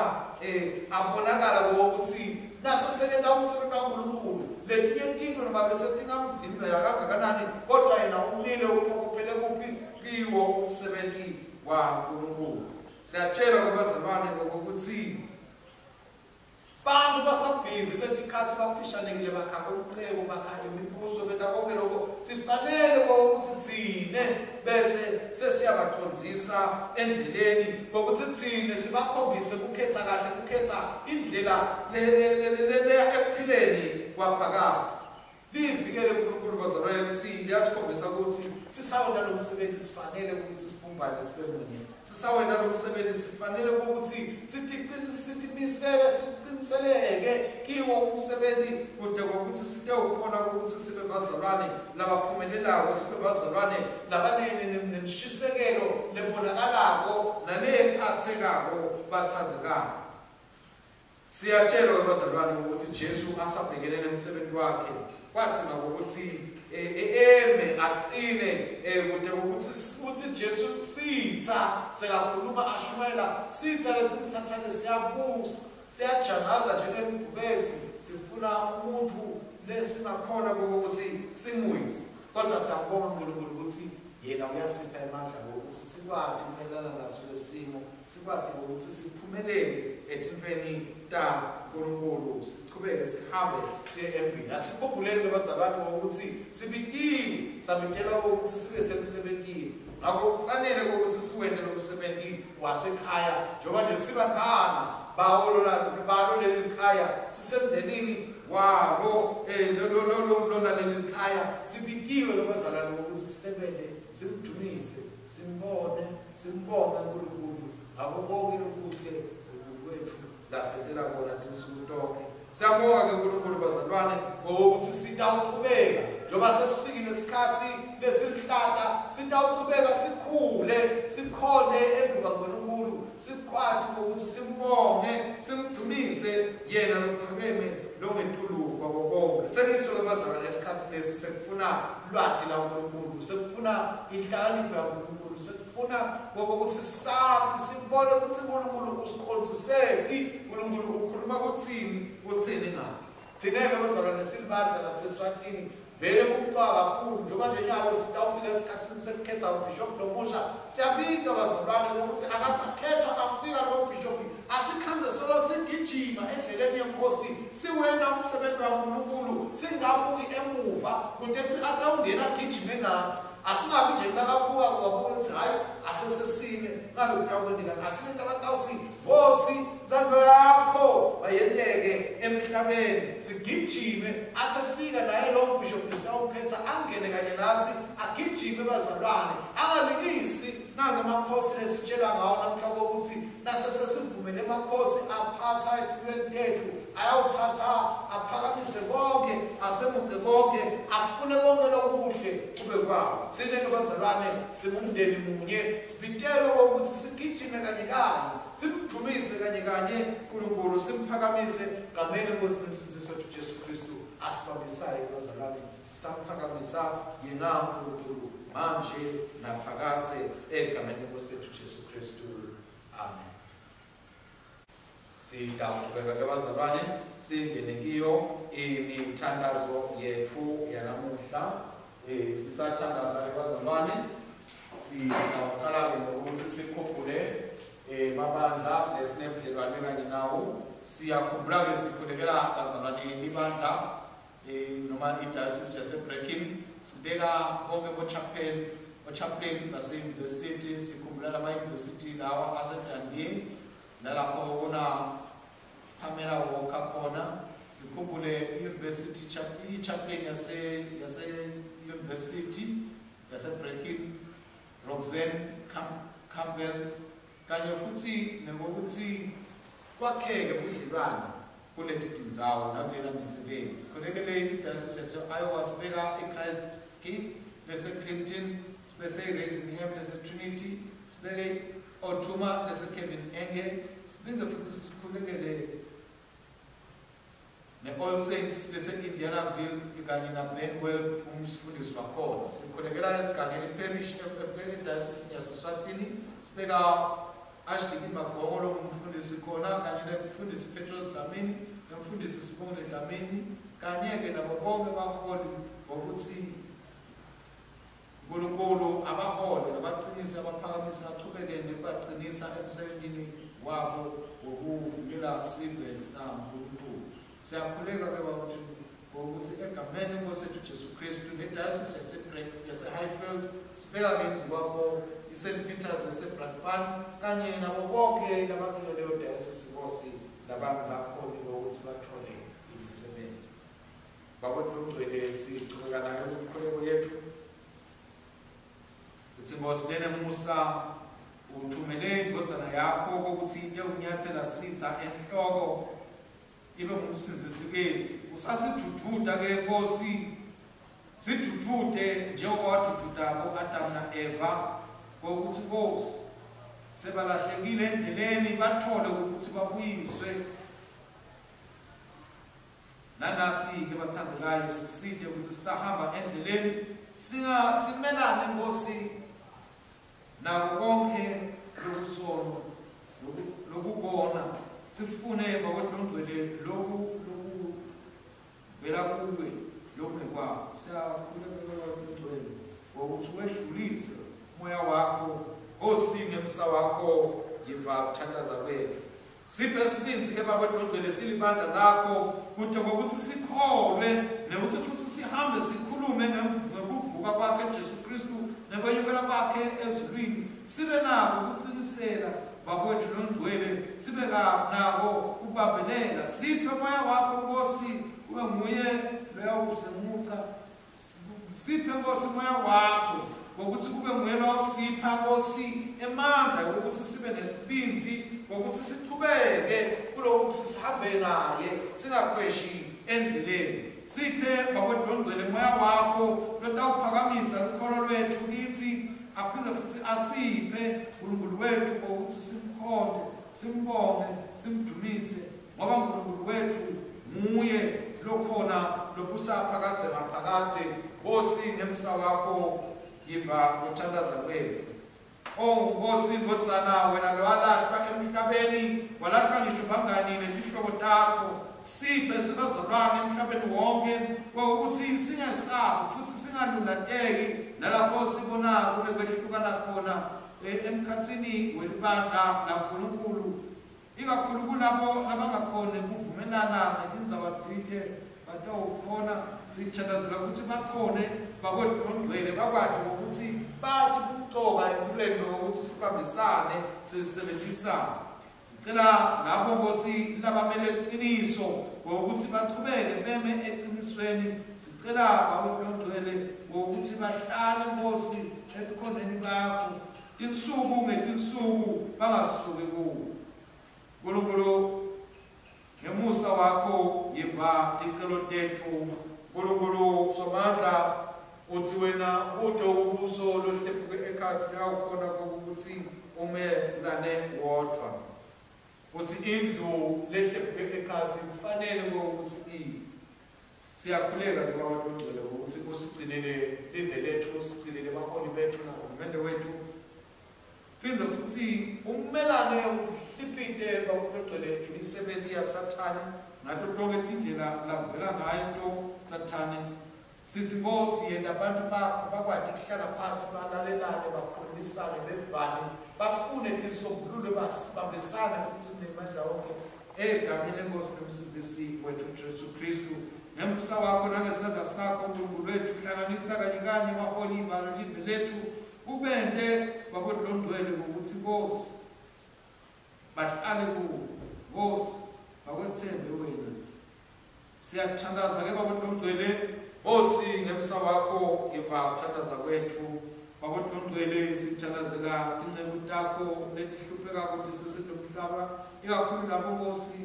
abonakala ukuthi nasesekenta umsebenzi waNkulunkulu letinye tinto noma bese tingamvimbela kangakanani, kodwa yena umile uphokophele kuphi kiwo umsebenzi waNkulunkulu. Siyatshelwa ke bazalwane ngokuthi bantu basabhizi kuletikhathi baphishanekile, bakha umcebo, bakha imibuso, benta konke lokho. Sifanele ukuthi thine bese sesiyabaqondzisa endleleni, ngokuthi thine sibakhombise kukhetha kahle, kukhetha indlela le ekuphileni kwaphakathi. Livikele uNkulunkulu bazalwane lithi liyasikhombisa ukuthi sisawona lo msebenzi, sifanele ukuthi sibumbane sibe munye, sisawena lo msebenzi, sifanele ukuthi sitimisele, siqiniseleke kiwo umsebenzi, kude kokuthi sitewukhona ukuthi sibe bazalwane labaphumelelako, sibe bazalwane labaneneshisekelo lebonakalako nalephathekako bathandzekako. Siyatshelwa bazalwane ukuthi Jesu asabhekene nemsebenzi wakhe, kwathi ngokuthi eme aqine kude ukuthi uthi Jesu sitha sekakhuluma ashumayela, sitha lesisathane siyabusa, siyajangaza njengebhubesi, sifuna umuntu lesingakhona ukuthi simuyise. Kodwa siyabonga uNkulunkulu ukuthi yena uyasipha amandla ukuthi sikwati ukumelana naso lesimo, sikwati ukuthi siphumelele etintweni taNkulunkulu, sichubeke sihambe siye embili. Asikhumbuleni ke bazalwane ukuthi sibitiwe, sabitelwa ukuthi sibe semsebentini. Ngakho kufanele ukuthi siwente lo msebenzi wasekhaya, njengoba nje sibantwana bawo leli khaya, sisemndenini wabo lona leli khaya, sibitiwe lo bazalwane ukuthi sisebenze, simdumise, simbone, simbonge uNkulunkulu ngakho konke lokuhle kwethu lasentela kona tinsuku tonke. Siyabonga ke uNkulunkulu bazalwane ngokuthi sitawuqhubeka njengoba sesifikile isikhathi lesihlata, sitawuqhubeka sikhule, sikhone embi kwaNkulunkulu, sikwati ukuthi simbonge, simdumise yena lophakeme longetulu kwabo bonke. Sengisuke bazalwane esikhathi lesi sekufuna lwati laNkulunkulu, sekufuna inhlakanipho yaNkulunkulu, sekufuna ngokuthi sathi sibone ukuthi uNkulunkulu usiqondisephi, uNkulunkulu ukhuluma kuthini, uthini ngathi. Thina-ke bazalwane silibandla laseSwatini vele kuqwa kakhulu, njengoba nje nyalo sitawufika esikhathini sekukhetha ubishop lomusha, siyabika bazalwane ukuthi akathi akhethwa afika lo bishop, asikhanze solo sigijima endleleni yenkosi, siwena umsebenzi waNkulunkulu, singabuki emuva kude thi atawungena agijime nathi. Asingabi nje lakabuka ukuthi hayi asesesime ngabe kuyakwenika, asinento abatawuthi Nkosi ntsando yakho mayenteke emhlabeni, sigijime athi afika naye lo bishop lesiyawukhetha angene kanye nathi, agijime bazalwane, angalingisi Nange emakhosi lesitshela ngawo namhla kokuthi nase sesivumele emakhosi aphatha empilweni tethu, ayawuthatha aphakamise konke, asemuke konke, afune konke lokuhle kube kwawo. Thina-ke bazalwane singumndeni munye, sibitelwe kokuthi sigijime kanye kanye, simdumise kanye kanye uNkulunkulu, simphakamise gameni Nkosi nomsindisi wethu Jesu Kristu. Asibambisayo bazalwane, sisamphakamisa yena uNkulunkulu manje naphakadze egameni lenkosi yethu Jesu Kristu. Amen. Sitawuchubeka ke bazalwane singene kiyo imithandazo yethu yanamuhla. Sisathandaza ke bazalwane, sitawuqala ke ngokuthi sikhumbule mabandla lesinebudlelwane kanye nawo. Siyakhumbula ke sikhulekela bazalwane libandla noma i-diocese yaseBreckin, sibeka bonke bo-chaplain base-university, sikhumbula lama-university lawa aseDundee nalapho kuna Pamela Walker khona, sikhumbule i-university i-chaplain yase-university yaseBreckin, Roxanne Campbell, kanye futhi nokuthi kwakheke budlelwane kuleti tindzawo nakulena misebenzi. Sikhulekele i-diocese yase-Iowa, sibeka i-Christ King lese-Clinton, sibese i-Raising Ham lese-Trinity, sibeke i-Otuma lese-Kevin Enge, siphinde futhi sikhulekele ne-All Saints lese-Indianaville kanye na-Benwell umfundisi wakhona. Sikhulekela esigangeni parish e-diocese yaseSwatini, sibeka Archdeacon Magongo umfundisi khona kanye nemfundisi Petros Dlamini nemfundisi Sibongile Dlamini kanye-ke nabo bonke baholi ngokuthi uNkulunkulu abahole, abaqinise, abaphakamise, achubeke nekubaqinisa emsebenzini wabo wokuvikela sive saNkulunkulu. Siyakhuleka ke bakuthi ngokuthi egameni lenkosi yethu Jesu Kristu ne-diocese yase-Highfield, sibeka ke kwakho i-St. Peter's nase-Brakpan kanye nabo bonke labakuyo leyo diocese Nkosi labangakhoni ukuthi bathole imisebenzi. Bakwethu longcwele, sichubeka nayo imikhuleko yethu. Uthi Nkosi lenemusa uthumele indvodzana yakho ukuthi iyewunyathela sitha enhloko ibe ngumsindzisi kethu. Usasidududa ke Nkosi, sidudude njengoba wadududa bo-Adamu na-Eva ngokuthi Nkosi sebalahlekile endleleni bathole ukuthi babuyiswe. Nanathi-ke bathandekayo siside ukuthi sisahamba endleleni simelane Nkosi nako konke lokusono lokukona, sifune bakwethu longcwele loku lokuvela kuwe lokungekwakho. Siyakhuleka longcwele ngokuthi wedlulise umoya wakho Nkosi ngemsa wakho, yiva kuthandaza kwethu. Siphe isibindi ke bakwethu longcwele silibandla lakho kude ngokuthi sikholwe nekuthi futhi sihambe sikhulume ngekuvuka kwakhe Jesu Kristu nekwenyukela kwakhe ezulwini. Sibe nako ukuqinisela bakwethu longcwele, sibe nako ukubambelela. Siphe moya wakho Nkosi kube nguye loyawusemuca. Siphe Nkosi moya wakho ngokuthi kube nguye lowusipha Nkosi emandla ukuthi sibe nesibindi ngokuthi sichubeke kulokhu sihambe naye singakhweshi endleleni. Siphe bakwethu longcwele moya wakho lotawuphakamisa lukholo lwethu kithi, aphinde futhi asiphe uNkulunkulu wethu ngokuthi simkhonde, simbonge, simdumise, ngoba uNkulunkulu wethu nguye lokhona lobusa phakadze naphakadze. Nkosi ngemsa wakho yiva kuthandaza kwethu. Oh Nkosi ndvodzana, wena lowalahlwa emhlabeni, walahlwa ngisho bangani netihlobo takho, siphe sibazalwane emhlabeni wonke ukuthi singesabi futhi singalulateki nalapho sibona kunekwehlukana khona emkhathini welibandla laNkulunkulu, ikakhulu kulabo labangakhoni kuvumelana ngetindzaba tsite batawukhona. Sithandazela ukuthi bakhone bakwethu longcwele bakwati ukuthi bathi kucoka empilweni ngokuthi sibambisane sisebenzisane. Sicela lapho Nkosi labamele iqiniso ngokuthi bachubeke beme eqinisweni. Sicela bakwethu longcwele ngokuthi bahlale Nkosi ebukhoneni bakho. Tinsuku ngetinsuku bangasuki kuwe. Nkulunkulu, ngemusa wakho yiva ticelo tetfu. Nkulunkulu Somandla, utsi wena kute umbuso lohlephuke ekhatsi loyawukhona ukuthi umelane wodvwa. Utsi indlu lehlephuke ekhatsi kufanele ukuthi ife. Siyakhuleka ke Baba Longcwele ukuthi usigcinele live lethu, usigcinele baholi bethu nahulumende wethu. Phindze futsi umelane uhliphite Baba Longcwele imisebenti yaSathane ngato tonkhe tindlela lavela ngayo to Sathane. Sithi Nkosi, yenta abantu bakho bakwati kuhlala phasi balalelane, bakhulumisane, bevane, bafune tisombululo, basibambisane futhi nemandla wonke egameni leNkosi nomsindzisi wethu Jesu Kristu. Ngemusa wakho nangesandla sakho Nkulunkulu wethu, hlanganisa kanye kanye baholi balo live lethu, ubente Baba Longcwele ngokuthi Nkosi bahlale kuwe, Nkosi bakwethembe wena. Siyakuthandaza ke Baba Longcwele, Nkosi ngemsa wakho iva kuthandaza kwethu. Baba Longcwele, sithandazela tinceku takho letihluphekako tisesenomhlaba, ikakhulu labo Nkosi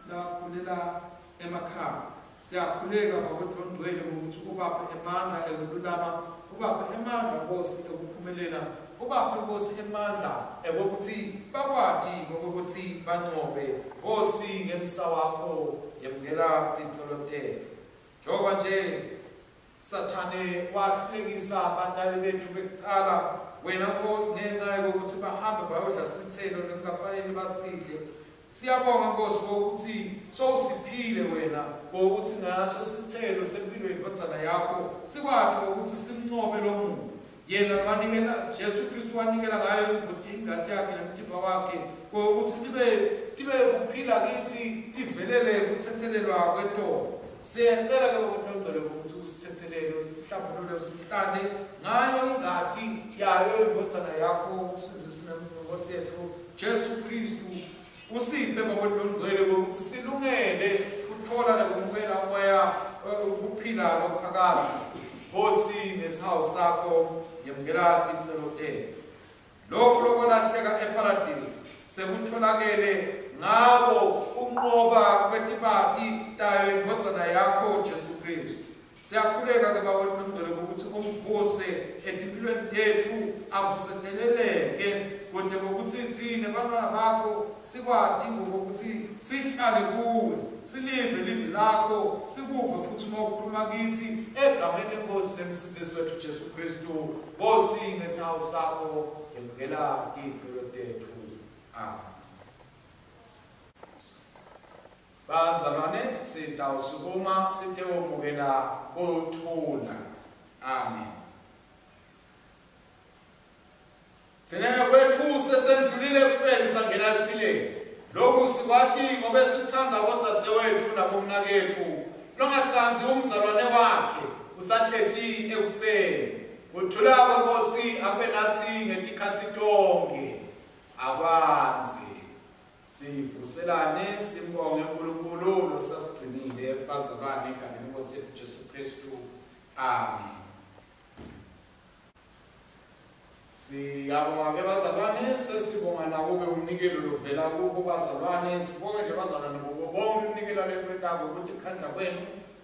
labakhulela emakhaya. Siyakhuleka Baba Longcwele ngokuthi ubaphe emandla ekululama, ubaphe emandla Nkosi ekuphumelela, ubaphe Nkosi emandla ekokuthi bakwati ngokuthi banqobe. Nkosi ngemsa wakho yemukela ticelo tetfu. Njengoba nje Sathane wahlulekisa batali bethu bekucala, wena Nkosi ngenxa yokuthi bahambe bayodla sithelo lekungafanele basidle. Siyabonga Nkosi ngokuthi sowusiphile wena ngokuthi ngaso sithelo sempilo yendvodzana yakho sikwati ngokuthi simncobe lo muntu. Yena wanikela, Jesu Kristu wanikela ngayo ingati yakhe nemtimba wakhe ngokuthi tibe kuphila kithi, tivelele kuthethelelwa kwetono. Siyacela ke Baba Longcwele ukuthi usithethelele, usihlambulule, usihlande ngayo ingati yayo indvodzana yakho usindzisi neNkosi yethu Jesu Kristu. Usiphe Baba Longcwele ukuthi silungele kuthola nekumukela umoya ukuphila lokuphakadze. Nkosi ngesihawu sakho yemukela ticelo tetfu. Lokhu lokwalahleka eParadisi sekutholakele ngako unqoba kwetibati tayo indvodzana yakho Jesu Kristu. Siyakhuleka ke Baba Longcwele ukuthi umvuse etimpilweni tetfu, avuseteleleke kude ngokuthi thine bantwana bakho sikwati ngokuthi sihlale kuwe, silive livi lakho, sikuve futhi uma ukhuluma kithi egameni leNkosi nemsindzisi wethu Jesu Kristu. Nkosi ngesihawu sakho yemukela ticelo tetfu. Amen. Bazalwane, sitawusukuma sitewomukela kuthula. Amen. Thina kwethu sesendlulile ekufeni sangena ekuphileni. Lokhu sikwati ngobe sitsandza bodzadzewetfu nabomnaketfu. Longatsandzi umzalwane wakhe usahleti ekufeni. Kuthula kweNkosi akube natsi ngetikhatsi tonkhe. Akwandze. Sivuselane simbonge uNkulunkulu losasigcinile bazalwane egameni leNkosi yethu Jesu Kristu. Amen. Siyabonga ke bazalwane, sesibonga nawo-ke umnikelo lovela kubo bazalwane. Sibonge nje bazalwane kubo bonke umnikelo leniwentako kutikhandla kwenu,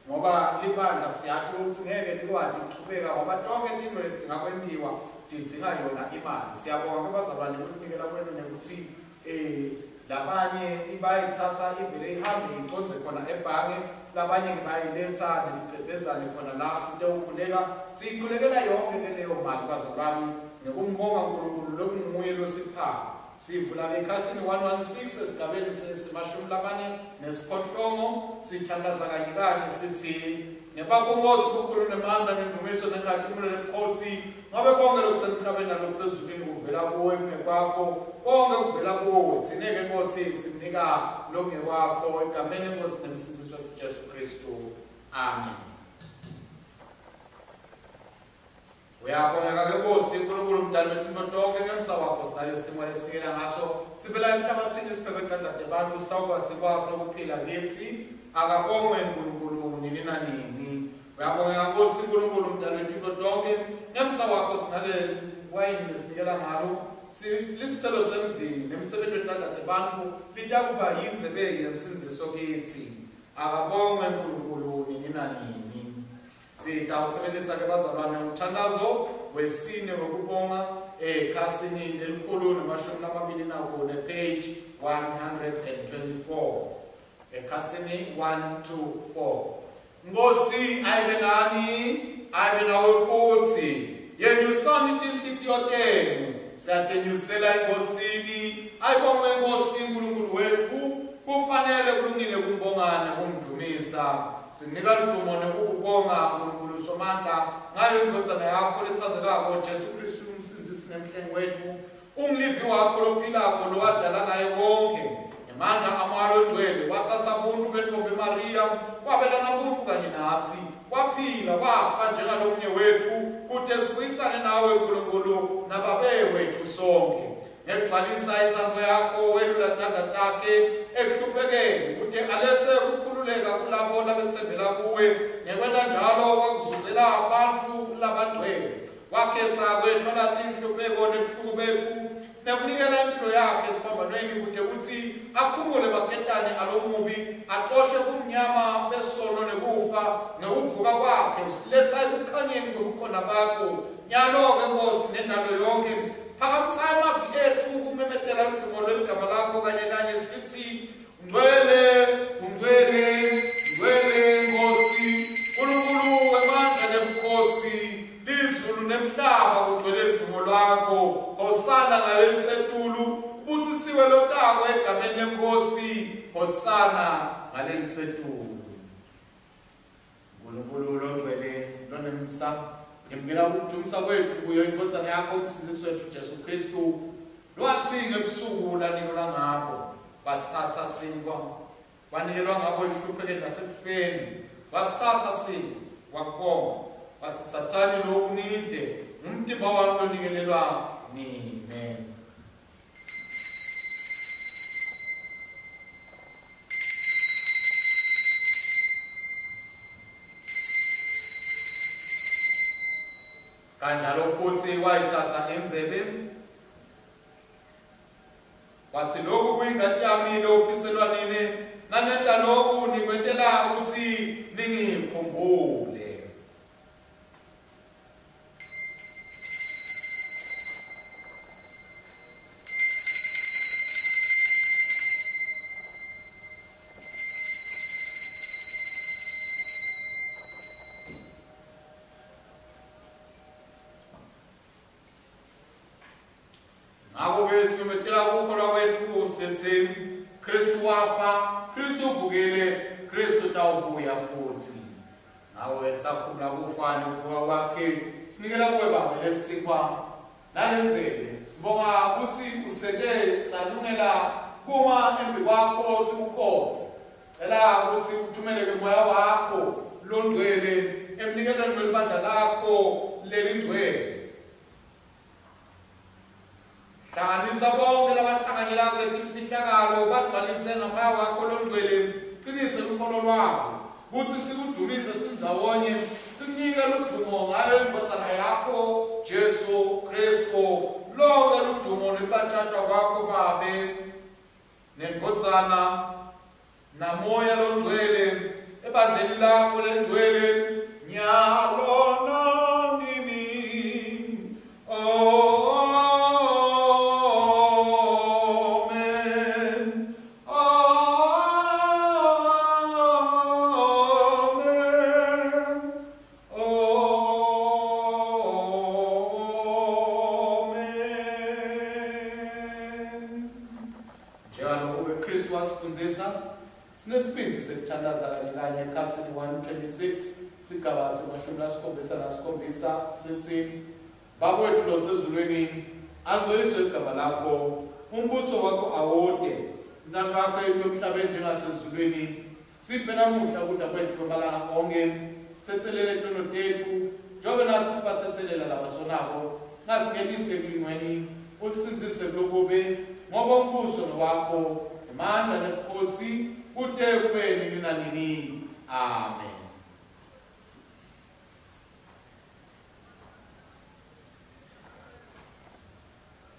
ngoba libandla siyati ukuthi ngeke likwati kuchubeka ngoba tonke tintfo letidzinga kwentiwa tidzinga yona imali. Siyabonga ke bazalwane ukunikela kwenu nekuthi labanye bayitsatsa ivele ihambe icondze khona ebhange, labanye ke bayiletsa neticebhezane khona la sitewukhuleka. Siyikhulekela yonke ke leyo mali bazalwane ngekumbonga uNkulunkulu lokunguye losipha. Sivula ekhasini 116 esigabeni sesimashumi lamane nesiphohlongo, sithandaza kanye kanye sithi: Ngebakho Nkosi bukhulu nemandla nendumiso nenkhatimulo nebukhosi, ngobe konke lokusemhlabeni nalokusezulwini kuvela kuwe, kungekwakho, konke kuvela kuwe. Thine-ke Nkosi simnika lokungekwakho egameni leNkosi nemsindzisi wethu Jesu Kristu. Amen. Uyabongeka ke Nkosi uNkulunkulu mdali wetintfo tonkhe, ngemsa wakho sinale simo lesinikela ngaso. Sivela emhlabathini siphekwe tandla tebantfu, sitawuba sikwase kuphila kitsi. Akabongwe uNkulunkulu nini nanini. Uyabongeka Nkosi uNkulunkulu mdali wetintfo tonkhe, ngemsa wakho sinale wayini lesinikela ngalo. Lisitselo semvini nemsebenti wetandla tebantfu litakuba yindzebe yensindziso kitsi. Akabongwe Nkulunkulu nini nanini. Sitawusebentisa-ke bazalwane umthandazo wesine wekubonga ekhasini 124, page 124. Ekhasini 124. Nkosi ayibe nani, ayibe nawe futhi. Yenyusani tinhlitiyo tenu, siyatenyusela eNkosini. Ayibongwe iNkosi uNkulunkulu wetfu. Kufanele kulungile kumbonga nekumdumisa. Sinika ludumo nekukubonga Nkulunkulu Somandla ngayo indvodzana yakho letsandzekako Jesu Kristu umsindzisi nemhlengi wetfu. Umlivi wakho lophilako lowadala ngaye konkhe. Ngemandla aMoya Longcwele watsatsa buntfu bentombi Mariya, wabelana buntfu kanye natsi, waphila wafa njengalomunye wetfu kute sibuyisane nawe Nkulunkulu naBabe wetfu sonkhe. Ngekugcwalisa intsandvo yakho welula tandla takhe ekuhluphekeni kute aletse kukhululeka kulabo labetsembela kuwe. Ngekwenta njalo wakuzuzela bantfu labangcwele. Wakhetsa kwetfwala tinhlupheko nebuhlungu betfu nekunikela impilo yakhe esiphambanweni kute kutsi akhumule maketane alomubi, acoshe bumnyama besono nekufa. Ngekuvuka kwakhe usiletsa ekukhanyeni kwebukhona bakho. Nyalo-ke Nkosi nendalo yonke siphakamisa emavi etfu kumemetela ludumo lweligama lakho kanye kanye sithi Ngcwele, ungcwele, ngcwele Nkosi, Nkulunkulu wemandla nebukhosi, lizulu nemhlaba kugcwele ludumo lwakho. Hosana ngalelisetulu, ubusisiwe lotako egameni leNkosi. Hosana ngalelisetulu. Nkulunkulu longcwele lonemsa, ngemukela ukudumisa kwetfu kuyo indvodzana yakho umsindzisi wetfu Jesu Kristu, lwathi ngebusuku lanikelwa ngabo, wasitsatsa sinkwa, wanikelwa ngabo ekuhluphekeni nasekufeni, wasitsatsa sinkwa, wakubonga, watsi tsatsani loku nidle, ngumtimba wami lonikelelwa nine. Kanjalo futhi wayithatha indzebe wathi lokhu kuyingati yami lophiselwa nini, nanenta lokhu nikwentela ukuthi ningikhumbule. Ngakho-ke simemetela ukukholwa kwetfu sithi Kristu wafa, Kristu uvukile, Kristu utawubuya futhi. Ngakho-ke sakhumula kufa nekuvuka kwakhe, sinikela kuwe Babe lesinkwa nalendzebe. Sibonga kutsi usente salungela kuma embi kwakho sikukhonte. Sicela kutsi uthumeleke Moya wakho longcwele emnikelweni welibandla lakho lelingcwele. Hlanganisa bonke labahlanganyela kuletimfihlakalo, bagcwalise ngaMoya wakho longcwele, cinise lukholo lwabo, kutsi sikudumise sindzawonye, sikunike ludumo ngayo iNdvodzana yakho Jesu Kristu. Lonke ludumo nekubatjatwa kwakho Babe, neNdvodzana, naMoya longcwele, ebandleni lakho lelingcwele, nyalo nanini. Amen. Amen. Amen. Njengalokhu-ke Kristu wasifundzisa, sinesibindzi sekuthandaza kanye kanye ekhasini 126 sigaba se-77 sithi Baba wethu losezulwini, angcweliswe igama lakho, umbuso wakho awude, intsandvo yakho ibe emhlabeni njengasezulwini. Siphe namuhla kudla kwetfu kwemalanga onkhe, sitsetselele tono tetfu, njengobe natsi sibatsetselela labasonako, ngasingenisi ekulingweni, usisindzise kulokubi, ngoba umbuso ngewakho, emandla nebukhosi, kute kube nini nanini. Amen.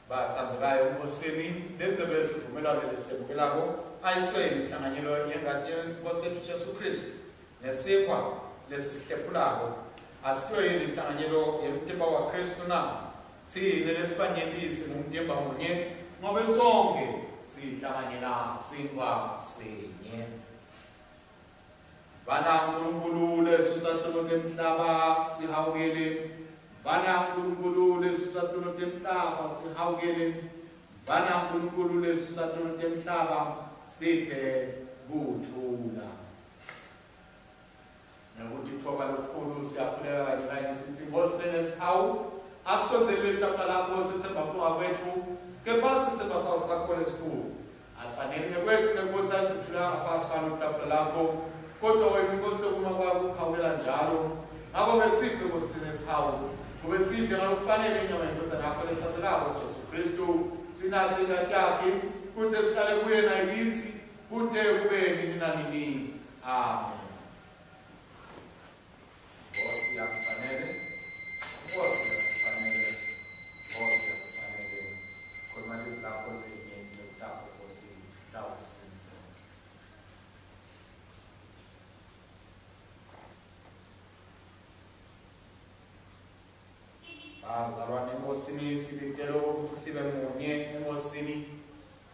Bathandzekako. Bathandzekayo eNkosini, lendzebe yesivumelwano lesemukelako ayisiwe inhlanganyelo yengati yeNkosi yethu Jesu Kristu nesinkwa lesisihlephulako asiyo yini inhlanganyelo yemtimba waKristu na? Tsine lesibanyenti singumtimba munye ngobe sonke sihlanganyela sinkwa sinye. Bana Nkulunkulu lesusa tono temhlaba sihawukele. Bana Nkulunkulu lesusa tono temhlaba sihawukele. Bana Nkulunkulu lesusa tono temhlaba siphe kuthula. Ngekutitfoba lokukhulu siyakhuleka kanye kanye sithi Nkosi lenesihawu asondzele litafula lakho sitsemba kulunga kwetfu kepha sitsemba sawo sakho lesikhulu. Asifanele ngekwetfu nekubotsa kuthula ngaphasi kwalo litafula lakho kodwa wena Nkosi lokuma kwakho kukhawukela njalo. Ngakho-ke siphe Nkosi lenesihawu kube sidle ngalokufanele inyama yendvodzana yakho letsatsekako Jesu Kristu sinatse ingati yakhe kute sihlale kuye nakitsi kute kube nini nanini. Amen. Nkosi yakufanele, Nkosi yasifanele, Nkosi yasifanele. Khuluma livi lakho linye inceku takho Nkosi tawusindza. Bazalwane eNkosini sibitelwe ukuthi sibe munye eNkosini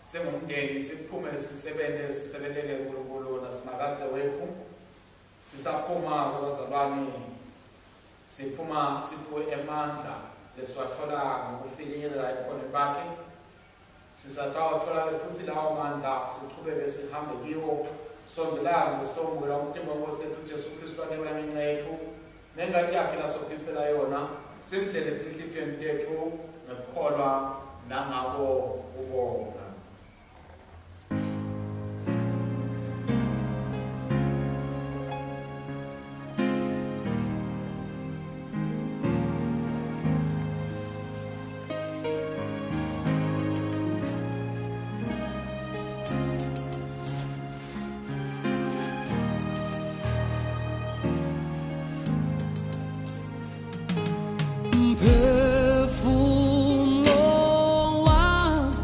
singumndeni siphume sisebente sisebentele uNkulunkulu nasimakadze wetfu. Sisaphuma kubazalwane siphuma siphiwe emandla lesiwathola ngokufinyelela ebukhoneni bakhe. Sisatawathola futhi lawo mandla sichubeke sihambe kiwo sondzelane sitobukela umtimba wenkosi yethu Jesu Kristu anikela ngenxa yetfu nengati yakhe lasophisela yona simdlele etinhlitiyweni tetfu ngekukholwa nangako kubonga. Mphefumulo wami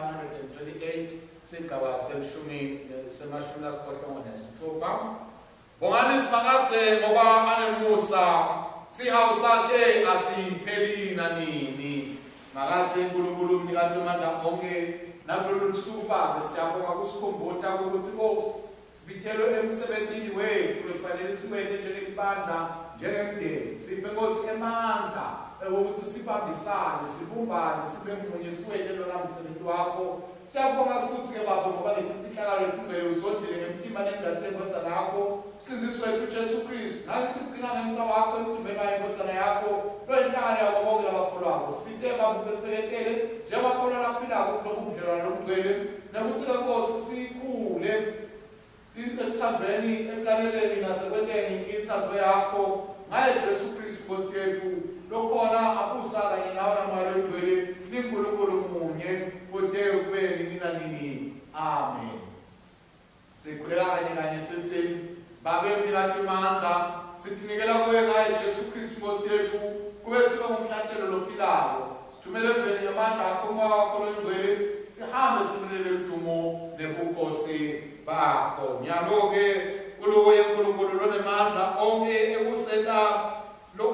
128 sigaba selishumi semashumi lasiphohlongo nesitfupha. Bongani Simakadze ngoba anemusa, sihawu sakhe asipheli nanini. Simakadze uNkulunkulu umnikati wemandla onke, nakulolu lusuku Babe siyabonga kusikhumbuta ukuthi Nkosi sibitelwe emsebentini wetfu lokufanele siwente njengelibandla, njengemndeni. Siphe Nkosi emandla ekuthi sibambisane, sibumbane, sibe munye, siwente lona msebenzi wakho. Siyabonga futhi ke Baba ngoba letimfihlakalo letingcwele usondlile ngemtimba nengati yendvodzana yakho, Msindzisi wetfu Jesu Khristu. Nani sigcina ngemsa wakho emtimbeni wayo indvodzana yakho, loyinhlangano yabo bonke labakholwako. Site Baba besibeketele njengebakholwa laphilako kulobu budlelwane lobungcwele, nekutsi ke Nkosi sikhule ekuthandweni, ekulaleleni nasekwenteni intsandvo yakho ngaye Jesu Khristu Nkosi yetfu, lokhona abusa kanye nawe naMoya loyiNgcwele, ninguNkulunkulu munye kute kube nini nanini. Amen. Sikhuleka kanye kanye sithi, Babe mnikati mandla, sitinikela kuwe ngaye Jesu Khristu Nkosi yetfu, kube sibe ngumhlatshelo lophilako. Sithumele eveni ngemandla akho uMoya wakho loyiNgcwele, sihambe simlele ludumo nebukhosi bakho. Nyalo-ke kulowo uNkulunkulu lonemandla onke ekusenta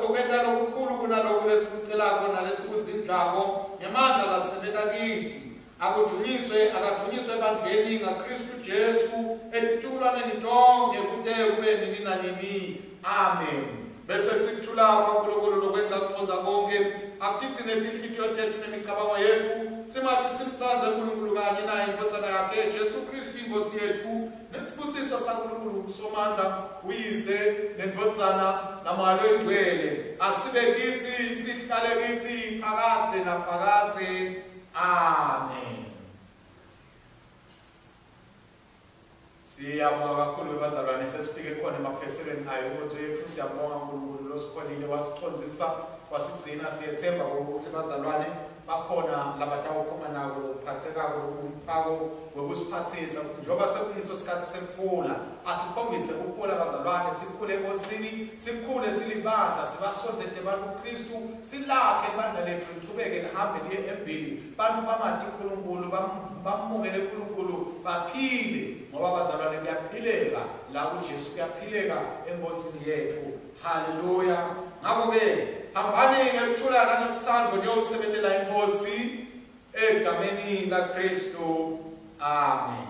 ekwenta lokukhulu kunaloku lesikucelako nalesikuzindlako ngemandla lasebenta kitsi. Akudunyiswe, akadunyiswe ebandleni ngaKhristu Jesu etitukulwaneni tonke kute kube nini nanini. Amen. Bese sikuthula kwaNkulunkulu lokwenca kucondza konke, akutigcine tinhlitiyo tetfu nemicabango yetfu, simati simtsandze uNkulunkulu kanye naye indvodzana yakhe Jesu Khristu iNkhosi yetfu, nesibusiso saNkulunkulu Somandla, uyise nendvodzana naMoya loyiNgcwele, asibe kitsi, sihlale kitsi phakadze naphakadze. Amen. Siyabonga kakhulu bazalwane, sesifike khona emaphethelweni ayo inkonzo yetfu. Siyabonga uNkulunkulu losikhonile wasicondzisa wasigcina. Siyethemba ukuthi bazalwane bakhona labatawuphuma nako lokuphathekako lokumphako wekusiphathisa ukuthi njengoba sekungiso sikhathi sekukhula, asikhombise ukukhula bazalwane, sikhule eNkosini, sikhule silibandla, sibasondzete abantu kuKristu, silakhe ibandla letfu lichubeke lihambe liye embili, bantu bamati uNkulunkulu, bamukele uNkulunkulu, baphile, ngoba bazalwane kuyaphileka la kuJesu, kuyaphileka eNkosini yetfu. Haleluya. Ngakho-ke hambani ngekuthula nangekuthando niyosebentela iNkosi egameni laKristu. Amen.